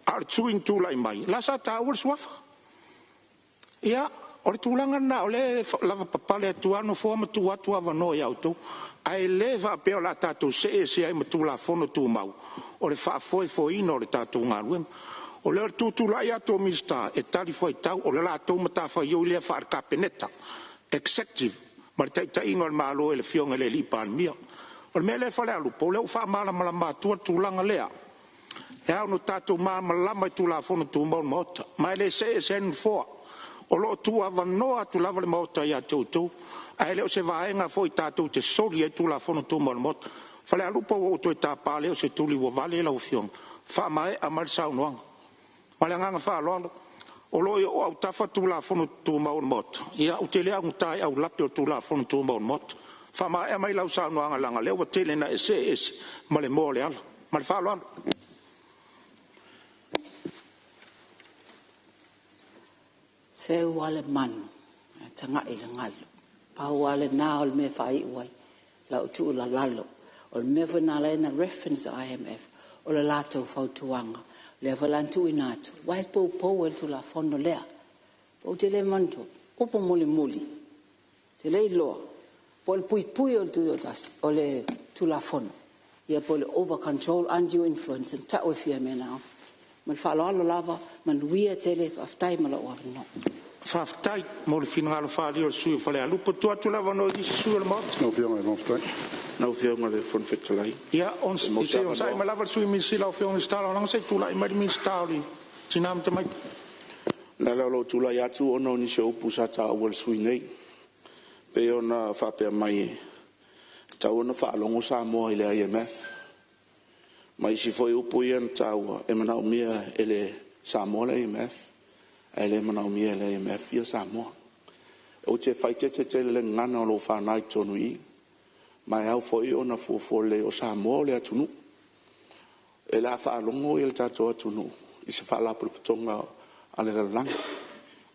A o le sui usufono na tulai mai, la e sa taua le suafa. Ia, o le tulaga lena o lea e lavapapale atu lava le Nofoa ma tuu atu avanoa ia outou, ae le faapea o le a tatou see ese ai ma Tulafono Tumau, o le faafoefoeina o le tatou galuega. O le tutulai atu o Minisita e talifuaitau, o le latou matafaioi lea faale-Kapeneta, executive ma le taitaiga o le Malo e le Afioga i le Palemia. O le mea lea Falealupo, o lea ua faamalamalama atua le tulaga lea. E ao ona tatou malamalama i Tulafono Tumau a le Maota, ma e le see ese ai le Nofoa. O lo o tuuavanoa atu lava le Maota ia te outou, ae le o se vaega foi tatou te soli ai Tulafono Tumau a le Maota. Falealupo, ua ou toe tapa, lea o se tuli ua vale lau afioga, faamaea mai le saunoaga. Ma le agaga faaaloalo. O lo o i ou autafa Tulafono Tumau a le Maota, ia ou te le augata i aulape o Tulafono Tumau a le Maota. Faamaea mai lau saunoaga leaga o lea ua tele ina e see ese ma le moa o le ala. Ma le faaaloalo. Seu lava le manu ae tagai i le galu. Pau lava lena o le mea e faaiu ai lau tuualalo. O le mea foi lena na ala ai ona reference le IMF, o le latou fautuaga lea foi la na tuuina atu aua e poupou ai le Tulafono lea. Ou te le manatua, o upu mulimuli, ou te le iloa po o le puipui o le Tutoatasi o le Tulafono ia po o le over control undue influence na tau e Fiamē. Ma le faaaloalo lava, manuia tele, faafetai mo lou avanoa. Faafetai mo le finagalo faaalia o le sui usufono mo Falealupo. E tuu atu le avanoa i isi sui usufono o le Maota. Lau Afioga i le Fofoga Fetalai. Lau Afioga i le Fofoga Fetalai… Ia, Pe maua se se i onosai avanoa? mai lava le Sui Minisita, lau Afioga i le Minisita Lagolago, se i tulai mai le Minisita o Tina ma Tamaitai. O le ala o lou tulai atu ona o nisi o upu sa taua e le sui usufono nei, pei ona faapea mai e tatau ona faalogo Samoa i le IMF, ma isi foi upu ia na taua, e manaomia e Samoa le IMF ae le manaomia e le IMF Samoa. Ou te faaeteete tele i le gagana o lo o faana i totonu i i, ma e ao foi ona fuafua lelei, o Samoa o le atunuu. O le a faalogo le tatou atunuu i se faalapotopotoga a le lalolagi.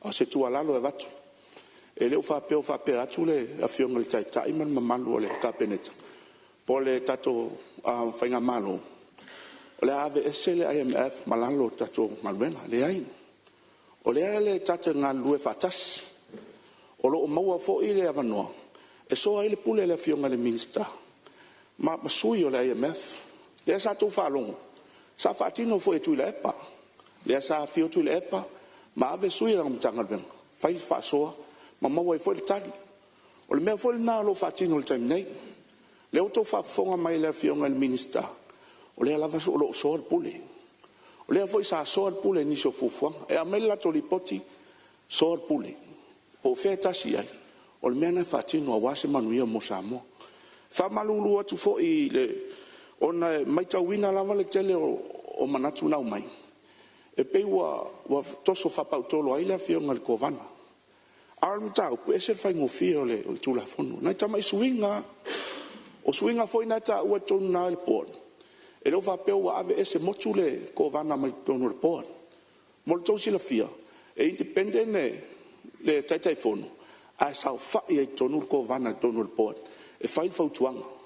A o se tuualalo e avatu, e le o faapea o faapea atu le Afioga i le Taitai ma le mamalu o le Kapeneta po o le tatou faigamalo o le a aveese le IMF ma lalo o le tatou galuega. Leai. O lea tatou te galulue faatasi. O lo o maua foi le avanoa e soa ai le pule a le Afioga i le Minisita ma sui o le IMF. Lea sa outou faalogo sa faatino foi e Tuilaepa, lea sa afio Tuilaepa ma ave sui o lana Matagaluega fai le faasoa ma maua ai foi le tali. O le mea foi lena o lo o faatino i le taimi nei. Lea ua outou faafofoga mai i le Afioga i le Minisita, o lea lava o lo o soa le pule. O lea foi sa soa le pule i nisi o fuafuaga. E aumai le latou lipoti, soa le pule. Po o fea e tasi i ai, o le mea lena e faatino aua se manuia mo Samoa. E faamalulu atu foi i le… ona e matauina lava le tele o manatu na aumai, e pei ua toso faapautolo ai le afioga i le Kovana. A o le mataupu, e ese le faigofie o le Tulafono. Nai tamai suiga lava. O suiga foi na e taua i totonu i ina i le Board, e le o faapea ua aveese motu le Kovana mai totonu o le Board. Mo le tou silafia, e independent le Taitaifono ae saofai ai i totonu le Kovana i totonu o le Board e fai le fautuaga.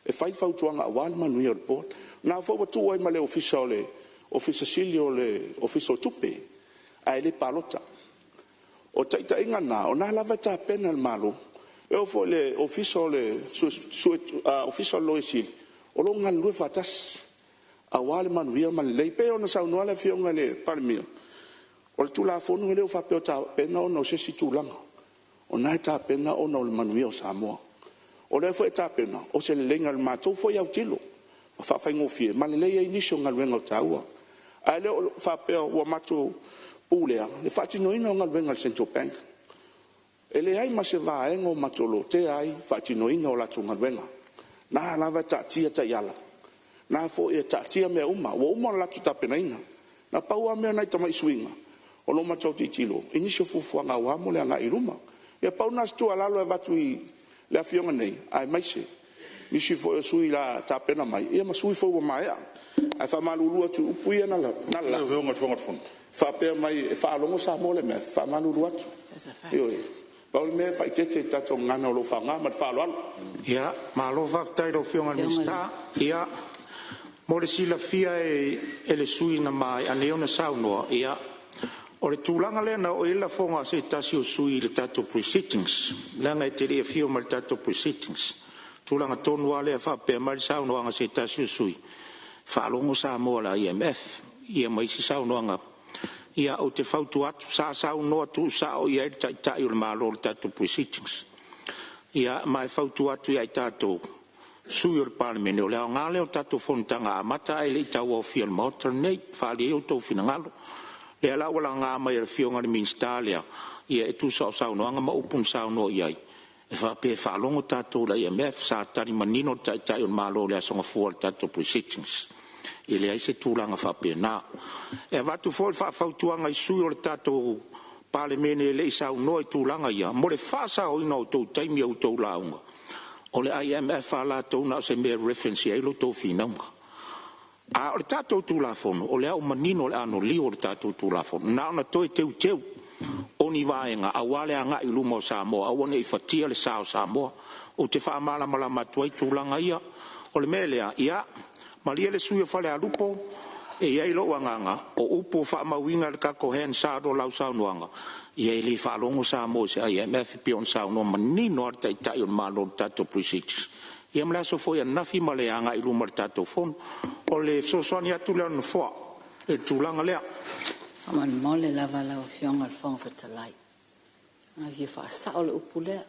E fai fautuaga aua le manuia o le Board. O lena foi ua tuu ai ma le Ofisa o le Ofisa Sili o le Ofisa o Tupe, ae le palota. O taitaiga na, o lena lava e tapena e le Malo. E oo foi i le Ofisa o le Loia Sili, o lo o galulue faatasi aua le manuia ma le lelei. E pei ona saunoa le Afioga i le Palemia, o le Tulafono e le o faapea o tapena ona o se isi tulaga, o lena e tapena ona o le manuia o Samoa. O lea foi e tapena o se leleiga i le matou foi autilo, ma faafaigofie ma lelei ai nisi o galuega taua. Ae le o faapea ua matou pulea le faatinoina o galuega a le Central Bank. E leai ma se vaega o matou lotea ai le faatinoina o latou galuega. O lena lava e taatia taiala, o lena foi e taatia mea uma, ua uma ona latou tapenaina. Na pau lava mea nai tamai suiga o lo o matou tilotilo i nisi o fuafuaga aua mo le agai i luma. Ia pau lena o se tuualalo e avatu i le Afioga nei, aemaise nisi foi o sui o le a tapena mai, ia ma sui foi ua maea. Ae faamalulu atu i upu ia na lalafa faapea mai e faalogo Samoa i le IMF, e faamalulu atu. Ioe, pau le mea e faaeteete i le tatou gagana o lo o faaaoga ma le faaaloalo. Ia, malo faafetai i lau Afioga i le Minisita. Ia, mo le silafia e le sui usufono na maea nei ona saunoa, ia, o le tulaga lea na oo i ai le lafoga a se tasi o sui usufono i le tatou proceedings, leaga e te le i afio mai i le tatou proceedings. O le tulaga tonu lava lea e faapea mai le saunoaga a se tasi o sui usufono, faalogo Samoa i le IMF, ia ma isi saunoaga. Ia ou te fautua atu, sa saunoa tuusao i ai le Taitai o le Malo i le tatou proceedings. Ia ma e fautua atu ia i tatou sui usufono o le Palemene, o le aoga lea o tatou fonotaga amata ae le i tauaofia e le Maota lenei, e faaali ai outou finagalo. O lea la ua laga mai e le Afioga i le Minisita lea, ia e tusa o saunoaga ma upu na saunoa i ai, e faapea e faalogo tatou i le IMF. Sa tali manino le Taitai o le Malo i le Aso Gafua i le tatou proceedings, e leai se tulaga faapena. E avatu foi le faafautuaga i sui usufono o le tatou Palemene e le i saunoa i tulaga ia, mo le faasaoina o outou taimi i a outou lauga, o le IMF lava latou na o se mea e reference i ai la outou finauga. A o le tatou Tulafono, o lea ua manino le anoliu o le tatou Tulafono, na ona toe teuteu o ni vaega aua le agai i luma o Samoa, aua ne i fatia le sa o Samoa. Ou te faamalamalama atu ai tulaga ia. O le mea lea, ia, malie le sui usufono mo Falealupo, e i ai lou agaga, o upu ua faamauina i le tatou Hansard o lau saunoaga, ia e le faalogo Samoa i se IMF e pei ona saunoa manino lava le Taitai o le Malo i le tatou proceedings, ia ma le aso foi ananafi ma le agai i luma o le tatou Fono. O le fesoasoani atu lea a le Nofoa i le tulaga lea. Faamolemole lava lau Afioga i le Fofoga Fetalai, na fia faasao le upu lea.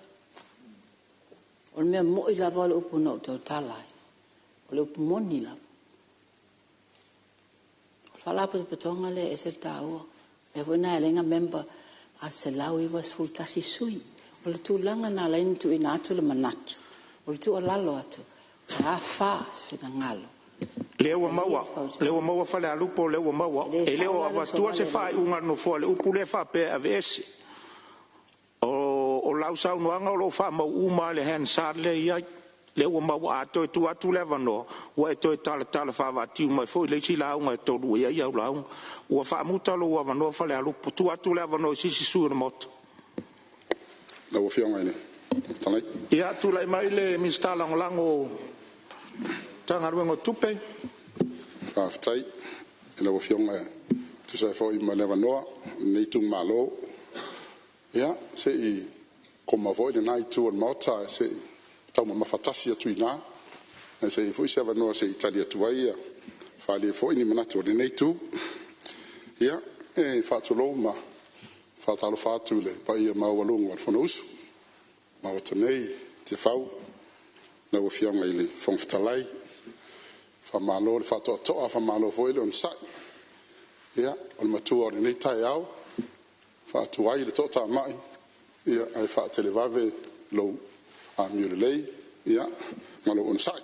O le mea moi lava o le upu na ou tautala ai, o le upu moni lava. O le Faalapotopotoga lea e ese le taua, o le mea foi lena e ala ai ona member a 191 sui. O le tulaga na ala ai ona tuuina atu le manatu, o le tuualalo atu, o le a fa se finagalo? Lea ua maua, lea ua maua Falealupo, lea ua maua. E le E le sao o la le avatua se Osone faaiuga a le Nofoa i le upu lea faapea e aveese. O lau saunoaga o lo o faamau uma lava i le Hansard lea e i ai. Lea ua maua, a toe tuu atu le avanoa, ua e toe talatala faavaatiu mai foi le isi lauga e tolu i ai au lauga. Ua faamuta lou avanoa Falealupo. Tuu atu le avanoa i se isi sui o le Maota. Lau Afioga i le Fofoga Fetalai. Ia, tulai mai le Minisita Lagolago o le Matagaluega o Tupe. Faafetai i lau Afioga e tusa ai foi ma le avanoa o lenei itumalo. Ia, se i koma foi lena itu o le Maota ae se i taumamafa tasi atu i ina Ae se i i ai foi se avanoa se i tali atu ai, faaalia foi ni manatu o lenei itu. Ia, e faatulou ma faatalofa atu i le paia maualuga o le Fonousu a le Maota nei i Tiafau i lau Afioga i le Fofoga Fetalai. Faamalo le faatoatoa faamalo foi le onosai. Ia, o le matua o lenei taeao, faatuai le toatamai ae faatelevave lou amio lelei ma lou onosai.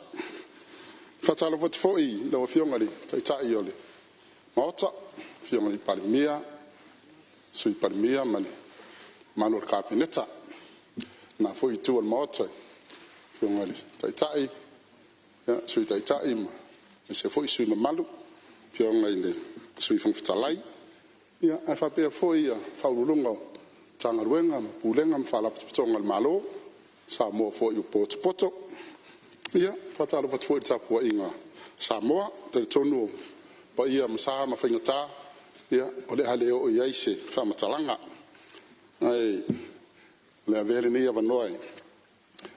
E faatalofa atu foi i lau Afioga i le Taitai o le Maota, Afioga i le Palemia, Sui Palemia ma le mamalu o le Kapeneta. Le na foi itu o le Maota i le Afioga i le Taitai, Sui Taitai aemaise foi sui usufono mamalu, Afioga i le Sui Fofoga Fetalai, ae faapea foi Ofisa Sili o Pulega o Matagaluega ma Faalapotopotoga a le Malo, o Samoa foi ua potopoto. E faatalofa atu foi i le tapuaiga a Samoa. E talitonu o paia ma sa ma faigata o le a le oo i ai se faamatalaga. Ae o le a avea lenei avanoa e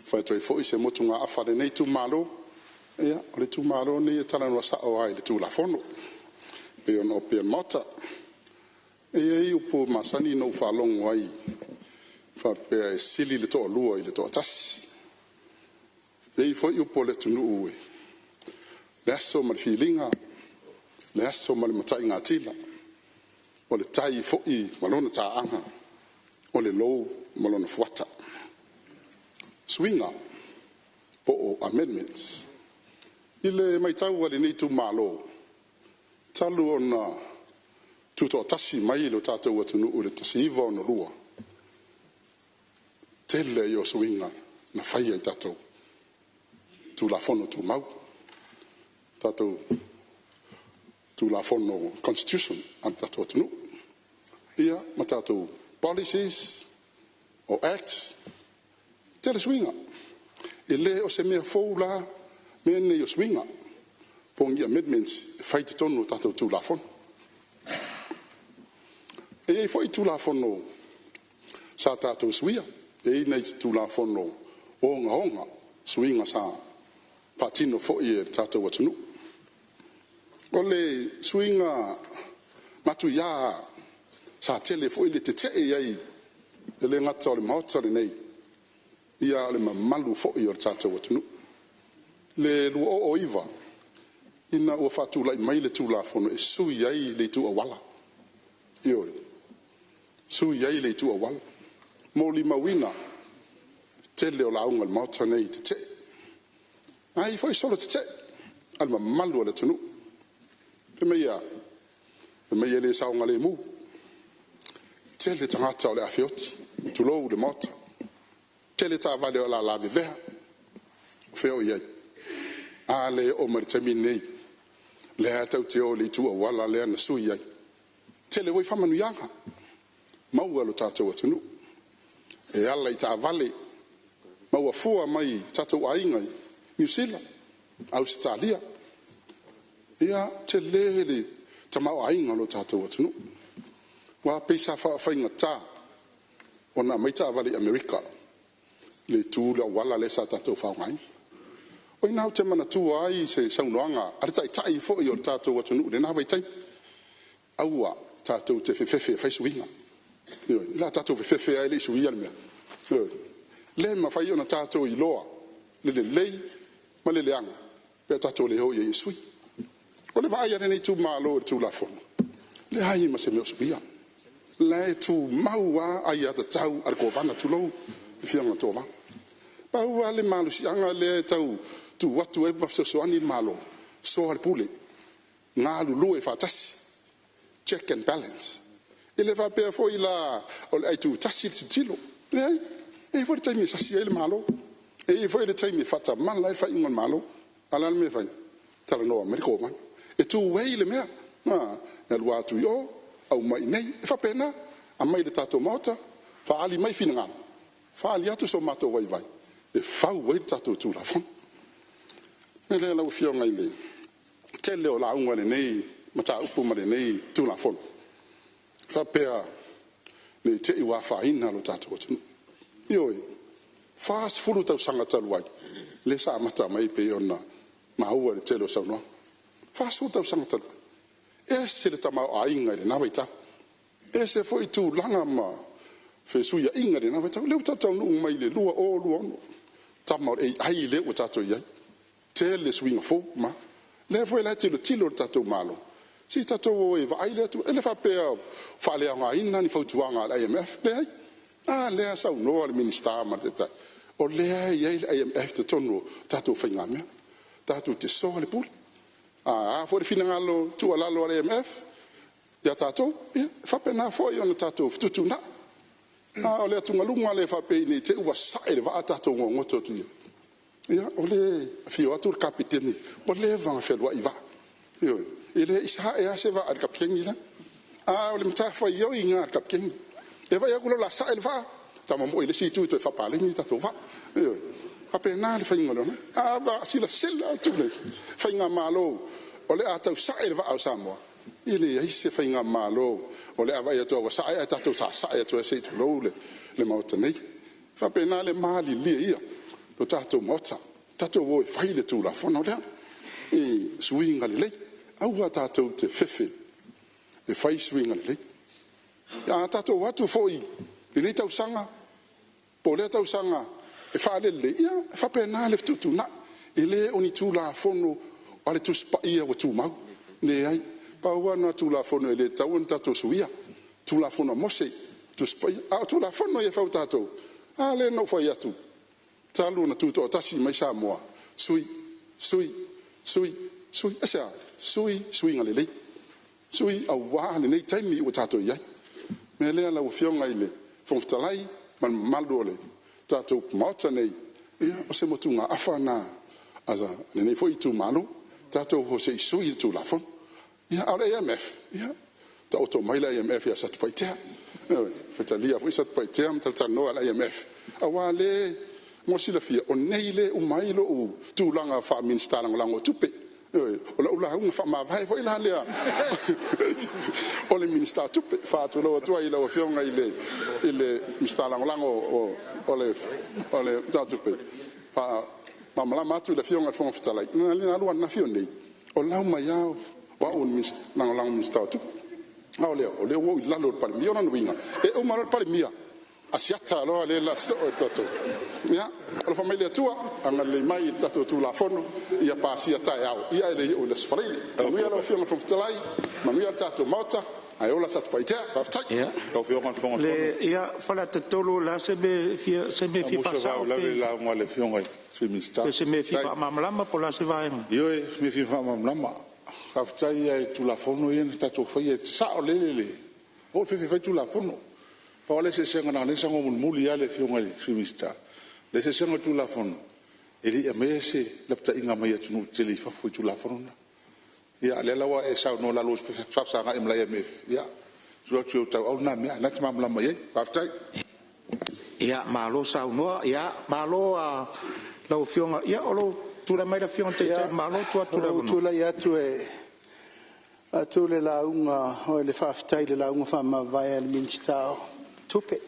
fai atu ai foi se motugaafa a lenei itumalo. Ia, o le itumalo lenei e talanoa sao lava i le Tulafono e pei ona opea i le Maota. E i ai upu masani na ou faalogo ai e faapea, e sili le toalua i le toatasi. E i ai foi upu a le atunuu, e le aso ma le filiga, le aso ma le mataigatila, o le tai foi ma lona taaga, o le lou ma lona fuata. Suiga po o amendments. I le matau a lenei itumalo, talu ona tutoatasi mai lo tatou atunuu i le 1962, tele ia o suiga na faia i tatou Tulafono Tumau, tatou Tulafono Constitution a le tatou atunuu, ma tatou Policies o Acts, tele suiga. E le o se mea fou la mea nei o suiga po o ni amendments e fai i totonu o tatou Tulafono. E i ai foi Tulafono sa tatou suia, e i ai nai Tulafono ogaoga suiga sa faatino foi e le tatou atunuu. O le suiga matuia sa tele foi le tetee i ai e le gata o le Maota lenei, a o le mamalu foi o le tatou atunuu. Le 2009 ina ua faatulai mai le Tulafono e sui ai le itu auala, ioe, sui ai le itu auala. Molimauina le tele o lauga a le Maota lenei i tetee, na ai foi solo tetee a le mamalu o le atunuu. Fai mai e a? Fai mai e le saogalemu, tele tagata o le a feoti, tulou le Maota, tele taavale o le a lavevea. O fea o i ai? A lea e oo mai le taimi lenei, lea tatou te o i le itu auala lea na sui ai. Tele foi faamanuiaga maua e lo tatou atunuu e ala i taavale maua fua mai i tatou aiga i Niu Sila, Ausetalia. Ia, tele le tamaoaiga o lo tatou atunuu. Aua pei sa faafaigata ona aumai taavale i Amerika i le itu auala lea sa tatou faaaogaina. O i ina ou te manatua ai se saunoaga a le Taitai foi o le tatou atunuu i lena vaitaimi, aua tatou te fefefe e fai suiga. Ioe, o le a tatou fefefe lava e le i suia le mea. Ioe, le mafai ona tatou iloa le lelei ma le leaga pe a tatou le o i ai e sui. O le vaai a lenei itumalo i le Tulafono, leai ma se mea o suia, o la e tumau lava aiatatau a le Kovana, tulou le afioga i le Kovana. Pau lava le malosiaga lea e tau tuu atu ai ma fesoasoani le Malo, soa le pule, galulue faatasi, check and balance. E le faapea foi la o le aitutasi le tilotilo, leai, e i ai foi le taimi e sasi ai le Malo, e i ai foi le taimi e faatamala ai le faaiuga a le Malo. A o le a le mea e fai? Talanoa mai le Kovana, e two way le mea, a? E alu atu i o aumai i inei, e faapena. Aumai i le tatou Maota, faaali mai finagalo, faaali atu so matou vaivai e fau ai le tatou Tulafono. O le mea lea lau Afioga i le tele o lauga i lenei mataupu ma lenei Tulafono, faapea ne i te i ua afaina lo tatou atunuu. Ioe, 40 tausaga talu ai lea sa amata mai pei ona maua i le tele o saunoaga. 40 tausaga talu ai, e ese le tamaoaiga i lena vaitau, ese foi tulaga ma fesuiaiga i lena vaitau. O lea ua tatou taunuu mai i le 2026, tama o le AI lea ua tatou i ai, tele suiga fou ma lea foi la e tilotilo le tatou Malo, se i tatou o e vaai lea itu. E le faapea ua faaleaogaina ni fautuaga a le IMF, leai. A lea e saunoa le Minisita ma le Taitai, o lea e i ai le IMF i totonu o tatou faigamea, tatou te soa le pule. A foi le finagalo tuualalo a le IMF ia tatou, ia e faapena foi ona tatou fetuutuunai. A o le atugaluga lea faapea ne i te i ua sae le vaa tatou gogoto atu i ai, ia o lea e afio atu le Kapeteni ua leva ona fealuai i vaa. Ioe, e le i sae lava se vaa i le Kapeteni lea. A o le matafaioi lena a le Kapeteni, e vaai atu loa o le a sae le vaa, ta momoe i le isi itu e toe faapaleni le tatou vaa. Ioe, e faapena le faiga o le aumai. A silasila atu le faigamalo o le a tau sae le vaa o Samoa, e leai se faigamalo o le a vaai atu ua sae ae tatou sasae atu ai se i tulou le Maota nei. E faapena le malilie ia o tatou Maota, tatou o e fai le Tulafono lea i suiga lelei. Aua tatou te fefe e fai suiga lelei. A tatou o atu foi i lenei tausaga po o lea tausaga e faalelelei, ia e faapena le fetuutuunai. E le o ni Tulafono a le Tusi Paia ua tumau, leai. Pau lava lena o Tulafono e le tatau ona tatou suia, Tulafono a Mose, Tusi Paia. A o Tulafono ia e fau e tatou, a lea na ou fai atu, talu ona tutoatasi mai Samoa, sui, sui, sui, sui. Aisea? Sui suiga lelei, sui aua lenei taimi ua tatou i ai. O le mea lea lau Afioga i le Fofoga Fetalai ma le mamalu o le tatou Maota nei, ia o se motugaafa lena a lenei foi itumalo, tatou o se i sui le Tulafono. Ia, a o le IMF, ia taoto mai le IMF ia Satupaitea. Ioe, faitalia foi Satupaitea ma talatalanoa i le IMF aua o lea mo le silafia o nei lea e uma ai lou tulaga faa-Minisita Lagolago o Tupe. Ioe, o lau lauga faamavae foi la lea o le Minisita o Tupe. E faatulou atu ai i lau Afioga i le Minisita Lagolago o le Tupe, e faamalamalama atu i le Afioga i le Fofoga Fetalai, na alu ananafi o nei o lau mai lava o au o le Lagolago o le Minisita o Tupe. A o lea, o lea ua ou i lalo o le Palemia. O lona uiga e uma loa le Palemia, asiata loa le la soo i le tatou. Ia alofa mai le Atua agalelei mai i le tatou Tulafono ia pasia taeao ae le i oo i le Aso Faraile. Manuia lau Afioga i le Fofoga Fetalai, manuia le tatou Maota, ae ola Satupaitea. Faafetai. Lau Afioga i le Fofoga Fetalai. Ia, Faleata 3, o le a se mea e fia Sa ou musu e faasao faauilavea i le lauga a le Afioga i le Sui Minisita. Pe o se mea e fia faamalamalama po o le a se vaega? Ioe, o se mea e fia faamalamalama. Faafetai lava i Tulafono ia na tatou faia, e saolele le… Aua le fefe e fai Tulafono. Pau lava le eseesega leaga o lea na saunoa mulimuli lava le Afioga i le Sui Minisita, o le eseesega o le Tulafono, e le i aumaia se lapataiga mai atunuu tetele i fafo i Tulafono na. Ia a o lea la ua e saunoa o le a oulua faafesagai ma le IMF, ia tuu atu i ou tauau lena mea, o lena e te malamalama i ai. Faafetai. Ia malo saunoa, malo lava i lau Afioga. Ia o lou tulai mai lau Afioga i le Taitai o le Malo, tuu atu le Ia, ua ou avanoa. tulai atu e faatu le lauga, o le faafetai i le lauga faamavae a le Minisita o Tupe.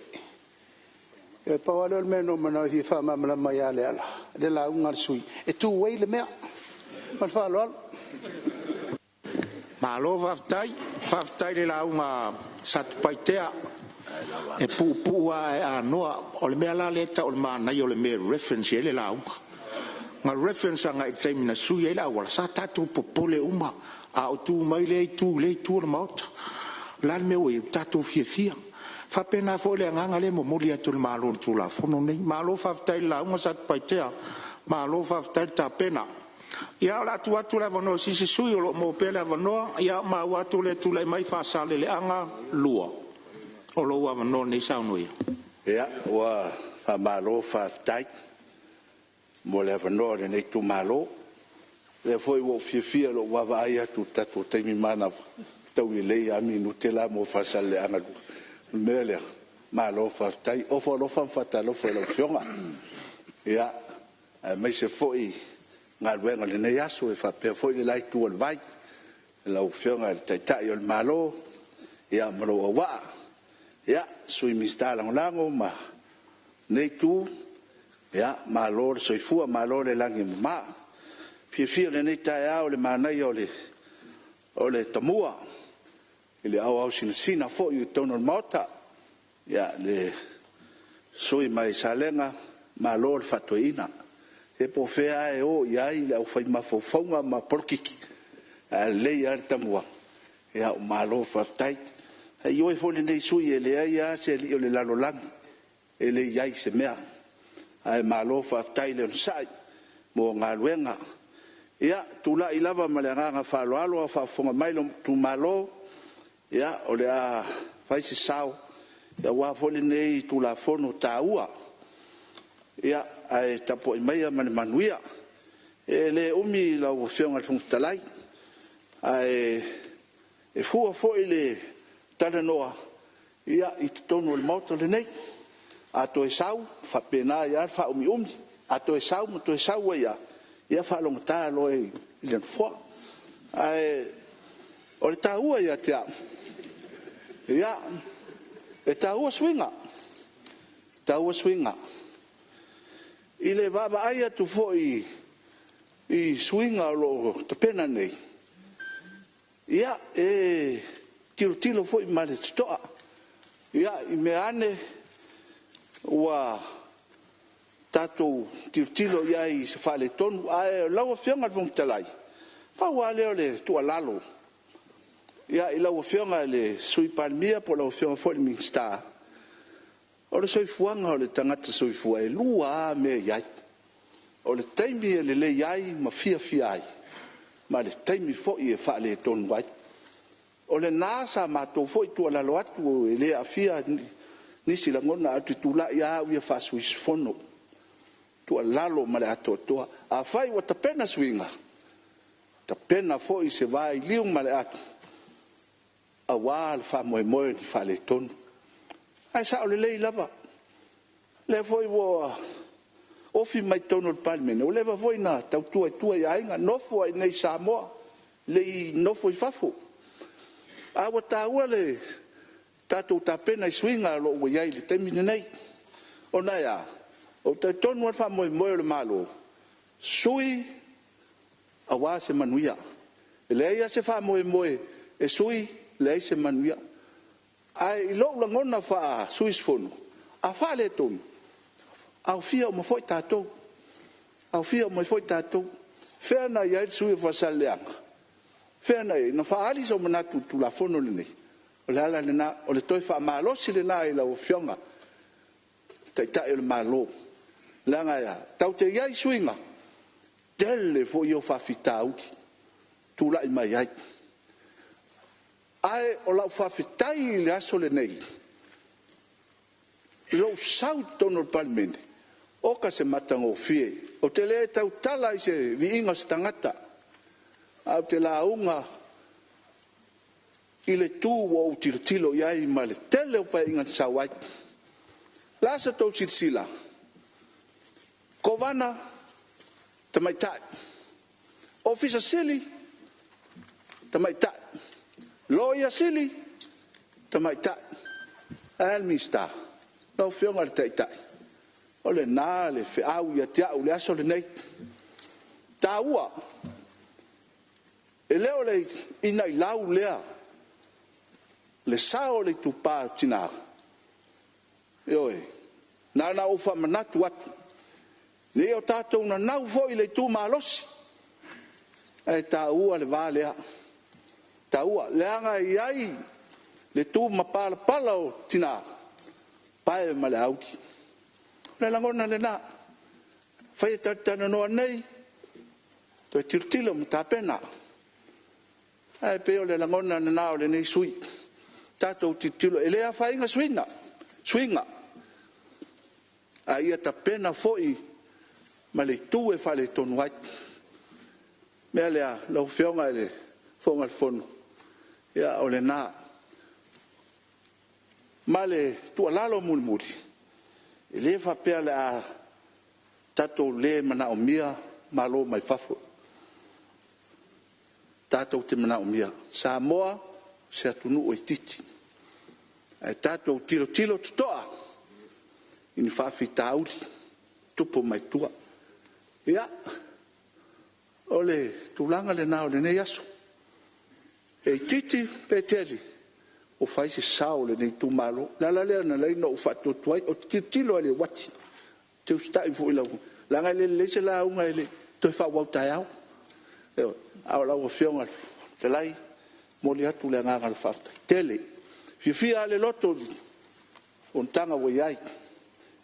E pau lava lea o le mea na ou manao e fia faamalamalama ia Leala, le lauga a le sui usufono, e two way le mea. Ma le faaaloalo. Malo faafetai, faafetai i le lauga a Satupaitea. E puupuu lava ae anoa. O le mea la lea e tau o le manaia o le mea e reference i ai le lauga. Na reference agai i le taimi na sui ai le auala, sa tatou popole uma a o tu mai lea itu i lea itu o le Maota. O le a le mea ua i ai? Ua tatou fiafia. E faapena foi le agaga lea e momoli atu e le Malo i le Tulafono lenei. Malo faafetai i le lauga Satupaitea, malo faafetai le tapena. Ia o le a tuu atu le avanoa i se isi sui usufono o lo o maua pea le avanoa. Ia, ua maua atu o lea e tulai mai Faasaleleaga 2. O lou avanoa lenei, saunoa ia. Ia, ua faamalo faafetai mo le avanoa o lenei itumalo. O lea foi ua ou fiafia i lou vaavaai atu i le tatou taimi manava, e fetaui lelei lava minute la mo Faasaleleaga 2. O le mea lea, malo faafetai. Ofo alofa ma faatalofa i lau Afioga, aemaise foi galuega o lenei aso e faapea foi le la itu o le vai i lau Afioga i le Taitai o le Malo ma lou auvaa, Sui Minisita Lagolago ma lenei Itu, malo le soifua malo le lagi e mama. Fiafia i lenei taeao i le manaia o le tamua i le aoao sinasina foi i totonu o le Maota. Ia, le sui usufono mai Salega, malo le faatoeaina. Ia po o fea lava e o i ai le aufai mafaufauga ma polokiki, ae a lelei lava le tamua, ia malo faafetai. E ioe foi lenei sui usufono e leai lava se alii o le lalolagi e le i i ai i se mea. Ae malo faafetai le onosai mo galuega. Ia, e tulai lava ma le agaga faaaloalo a o faafofoga mai lou itumalo, ia, o le a fai se sao aua foi lenei Tulafono taua, ae tapuai maia ma le manuia. E le umi lau Afioga i le Fofoga Fetalai, ae fua foi le talanoa i totonu o le Maota lenei. A toe sau, e faapena ai lava le faaumiumi, a toe sau ma toe sau ai lava, ia faalogogata loa i le Nofoa. Ae o le taua ia te au, ia, e taua suiga, e taua suiga. I le vaavaai atu foi i suiga o lo o tapena nei, ia, e tilotilo foi ma le totoa i mea ane ua tatou tilotilo i ai i se faaletonu. Ae lau Afioga i le Fofoga Fetalai, pau lava lea o le tuualalo i lau Afioga i le Sui Palemia po o lau Afioga foi i le Minisita, o le soifuaga o le tagata soifua, e lua lava mea e i ai. O le taimi e lelei ai ma fiafia ai, ma le taimi foi e faaletonu ai. O lena sa matou foi tuualalo atu, e le aafia nisi lagona, ae ou te tulai lava au ia faa-sui usufono, tuualalo ma le atoatoa. Afai ua tapena suiga, tapena foi se vailiu ma le atu aua le faamoemoe i ni faaletonu. Ae sao lelei lava, o lea foi ua ofi mai totonu o le Palemene, ua leva foi ona tautua i tua i aiga, nofo lava i inei i Samoa, le i nofo i fafo. Ae ua taua le tatou tapena i suiga o lo o ua i ai i le taimi lenei. Ona e a? Ou te talitonu lava le faamoemoe o le Malo, sui aua se manuia. E leai lava se faamoemoe e sui, leai se manuia. Ae i lou lagona faa-sui usufono, a faaletonu, aofia uma foi tatou, aofia uma ai foi tatou. Fea na i ai le sui usufono o Faasaleleaga? Fea na i ai? Na faaali sou manatu i le Tulafono lenei? O le ala lena, o le toe faamalosi lena i lau Afioga i le Taitai o le Malo. Leaga e a? Tatou te i ai i suiga, tele foi ou faafitauli e tulai mai ai. Ae o lau faafetai i le aso lenei i lou sau i totonu o le Palemene, oka se matagofie. Ou te le tautala i se viiga o se tagata, ae ou te lauga i le itu ua ou tilotilo i ai ma le tele o Paeaiga na sau ai. O le a sa outou silasila? Kovana, tamaitai. Ofisa Sili, tamaitai. Loia Sili, tamaitai. Ae a le Minisita? Lau Afioga i le Taitai, o lena le feau ia te au i le aso lenei. E taua. E le o le inailau lea le sao o le itupa o tina? Ioe. Na ona ou faamanatu atu, ne i o tatou nanau foi i le itu malosi, ae taua le va lea, e taua. Leaga e i ai le tumapalapala o tina, pae ma le auli. O le lagona lena. Afai e tatou te talanoa nei, toe tilotilo ma tapena. Ae pei o le lagona lena o lenei sui usufono, tatou tilotilo. E le afaina suiga, a ia tapena foi ma le itu e faaletonu ai. O le mea lea, lau Afioga i le Fofoga Fetalai, ia o lena. Ma le tuualalo mulimuli, e le faapea o le a tatou le manaomia malo mai fafo. Tatou te manaomia. Samoa, o se atunuu e itiiti, ae tatou tilotilo totoa i ni faafitauli e tupu mai tua. Ia, O le tulaga lena o lenei aso. E itiiti pe tele, ua fai se sao o lenei itumalo. O le ala lea na ala ai ona ou faatuatuai. Ou te tilotilo lava i le uati, ou te usitai foi i lau... leaga e le lelei se lauga e toe faaauau taeao. Ioe. A o lau Afioga i le Fofoga Fetalai, e momoli atu le agaga o le faafetai tele. E fiafia lava le loto i le fonotaga ua i ai.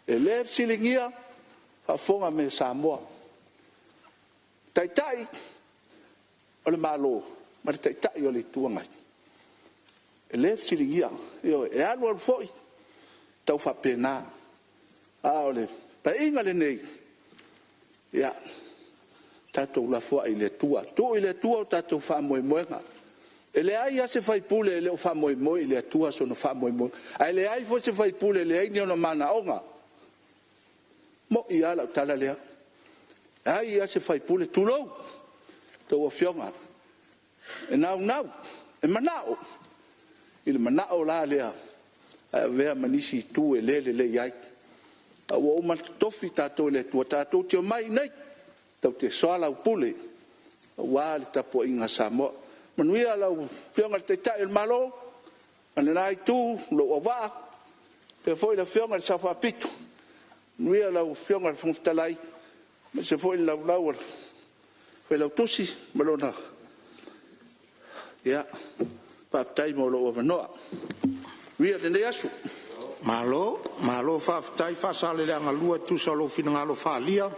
E le fesiligia faafofoga mai a Samoa, Taitai o le Malo ma le Taitai o le Itu Agai. E le fesiligia, ioe, e alu alu foi, e tau faapena. A o le Paeaiga lenei, ia, tatou lafoai i le Atua, tuu i le Atua o tatou faamoemoega. E leai lava se sui usufono e le o faamoemoe i le Atua sona faamoemoe, ae leai foi se sui usufono e leai ni ona manaoga. E moni lava lau tala lea. E leai lava se sui usufono, tulou a outou Afioga, e naunau, e manao i le manao la lea ae avea ma nisi itu e le lelei ai. A ua uma ona totofi tatou e le Atua tatou te omai i inei tatou te soalaupule aua le tapuaiga a Samoa. Manuia lau Afioga i le Taitai o le Malo ma lena Itu, lou auvaa, faapea foi le Afioga i le Sao Faapito, manuia lau Afioga i le Fofoga Fetalai, aemaise foi le laulau a le Failautusi ma lona... Ia, faafetai mo lou avanoa. Manuia lenei aso. Malo, malo faafetai. Faasaleleaga 2 e tusa o lou finagalo faaalia,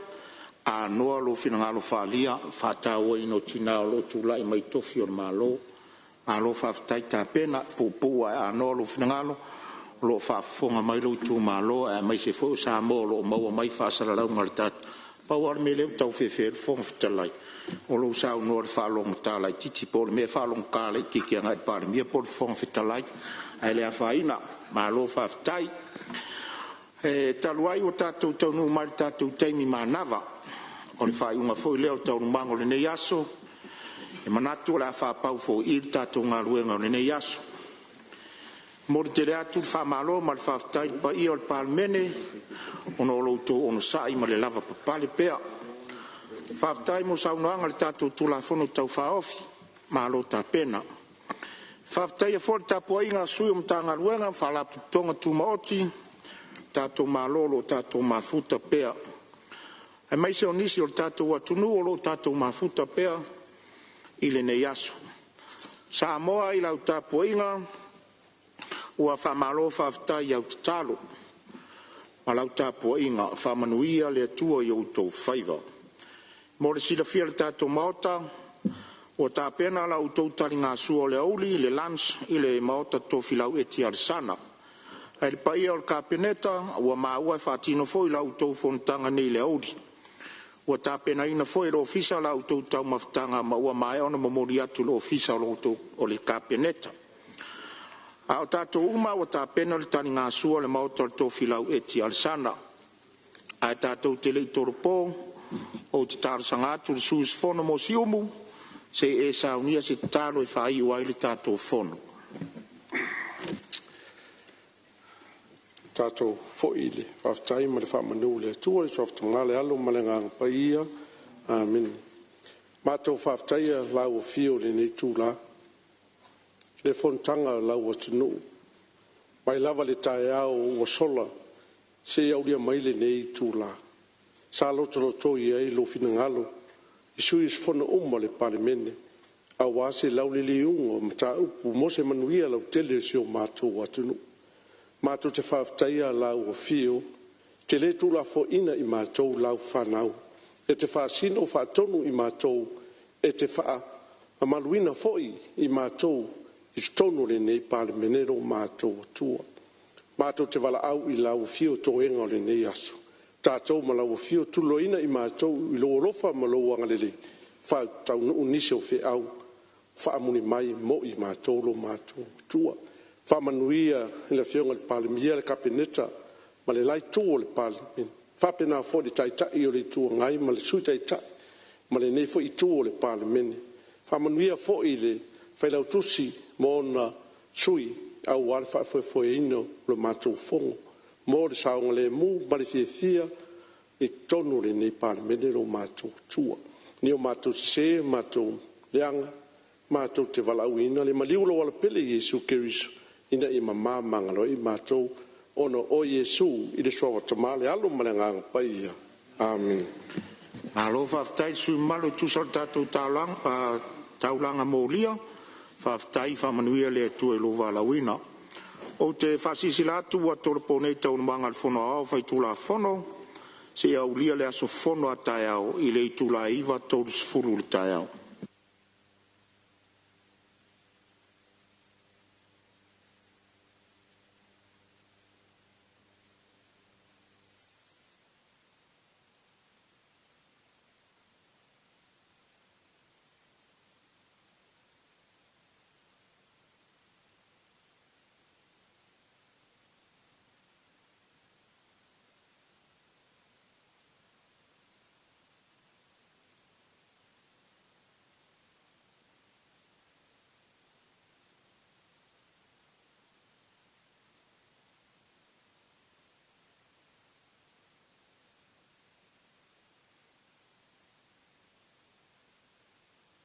anoa lou finagalo faaalia i le faatauaina o tina o lo o tulai mai i tofi o le Malo. Malo faafetai tapena, e puupuu lava ae anoa lou finagalo, o lo o faafofoga mai lou itumalo aemaise foi o Samoa o lo o maua mai faasalalauga a le tatou. Pau lava le mea lea ua tau fefe ai le Fofoga Fetalai, o lou saunoa i le faalogogata laitiiti, po o le mea e faalogogata laitiiti agai i le Palemia po o le Fofoga Fetalai, ae le afaina, malo faafetai. E talu ai ua tatou taunuu mai i le tatou taimi manava o le faaiuga foi lea o Taualumaga o lenei aso, e manatu o le a faapau fo'i i le tatou galuega o lenei aso. E momoli tele atu le faamalo ma le faafetai i le paia o le Palemene ona o lo outou onosai ma le lavapapale pea. Faafetai mo saunoaga i le tatou Tulafono Tau Faaofi, malo tapena. E faafetaia foi le tapuaiga a sui o Matagaluega ma Faalapotopotoga Tumaoti a le tatou Malo o lo o tatou mafuta pea, aemaise o nisi o le tatou atunuu o lo o tatou mafuta pea i lenei aso. Samoa i lau tapuaiga, ua faamalo faafetai i au tatalo ma lau tapuaiga, faamanuia le Atua i o outou faiva. Mo le silafia e le tatou Maota, ua tapena la outou taligasua o le aoauli, le lunch i le Maota Tofilau Eti Alesana. Le paia o le Kapeneta, ua maua e faatino foi la outou fonotaga nei i le aoauli. Ua tapenaina foi e le Ofisa la outou taumafataga ma ua maea ona momoli atu i le Ofisa o le Kapeneta. A o tatou uma ua tapena le taligasua i le Maota o le Tofilau Eti Alesana. Ae tatou te le i tolopo, ou te talosaga atu i le sui usufono mo Siumu, se i e saunia se tatalo e faaiu ai le tatou fono. Tatou foi i le faafetai ma le faamanu i le Atua i le suafa Tama le Alo ma le Agaga Paia. Amene. Matou faafetaia lau afio i lenei itula, le fonotaga a lau atunuu mai lava i le taeao ua sola seia aulia mai lenei itula sa lotolotoi ai lou finagalo i sui usufono uma o le Palemene aua se lauliliuina o mataupu mo se manuia lautele o si o matou atunuu. Matou te faafetaia lau afio, e te le tuulafoaiina i matou lau fanau, e te faasino faatonu i matou, e te faamamaluina foi i matou i totonu o lenei Palemene lo matou Atua. Matou te valaau i lau afio toega o lenei aso, tatou ma lau afio, tuloina i matou i lou alofa ma lou agalelei, faataunuu nisi o feau faamuli mai mo i matou lo matou Atua. Faamanuia i le Afioga i le Palemia, le Kapeneta ma le la Itu o le Palemene, faapena foi le Taitai o le Itu Agai ma le Sui Taitai ma lenei foi Itu o le Palemene. Faamanuia foi i le Failautusi ma ona sui aua le faafoefoeina o le matou Fono mo le saogalemu ma le fiafia i totonu o lenei Palemene lo matou Atua. Ni o matou sese ma matou leaga, matou te valaauina le maliu o lou Alapele Iesu Keriso ina ia mama magalo ai i matou ona o oe Iesu, i le suafa Tama le Alo ma le Agaga Paia. Amene. Malo faafetai i le sui usufono mamalu e tusa o le tatou taulaga molia. Faafetai, faamanuia le Atua i lou valaauina. Ou te faasilasila atu ua tolopo nei Taualumaga a le Fono Aoao Faitulafono seia aulia le aso fono a taeao i le itula e 9:30 i le taeao.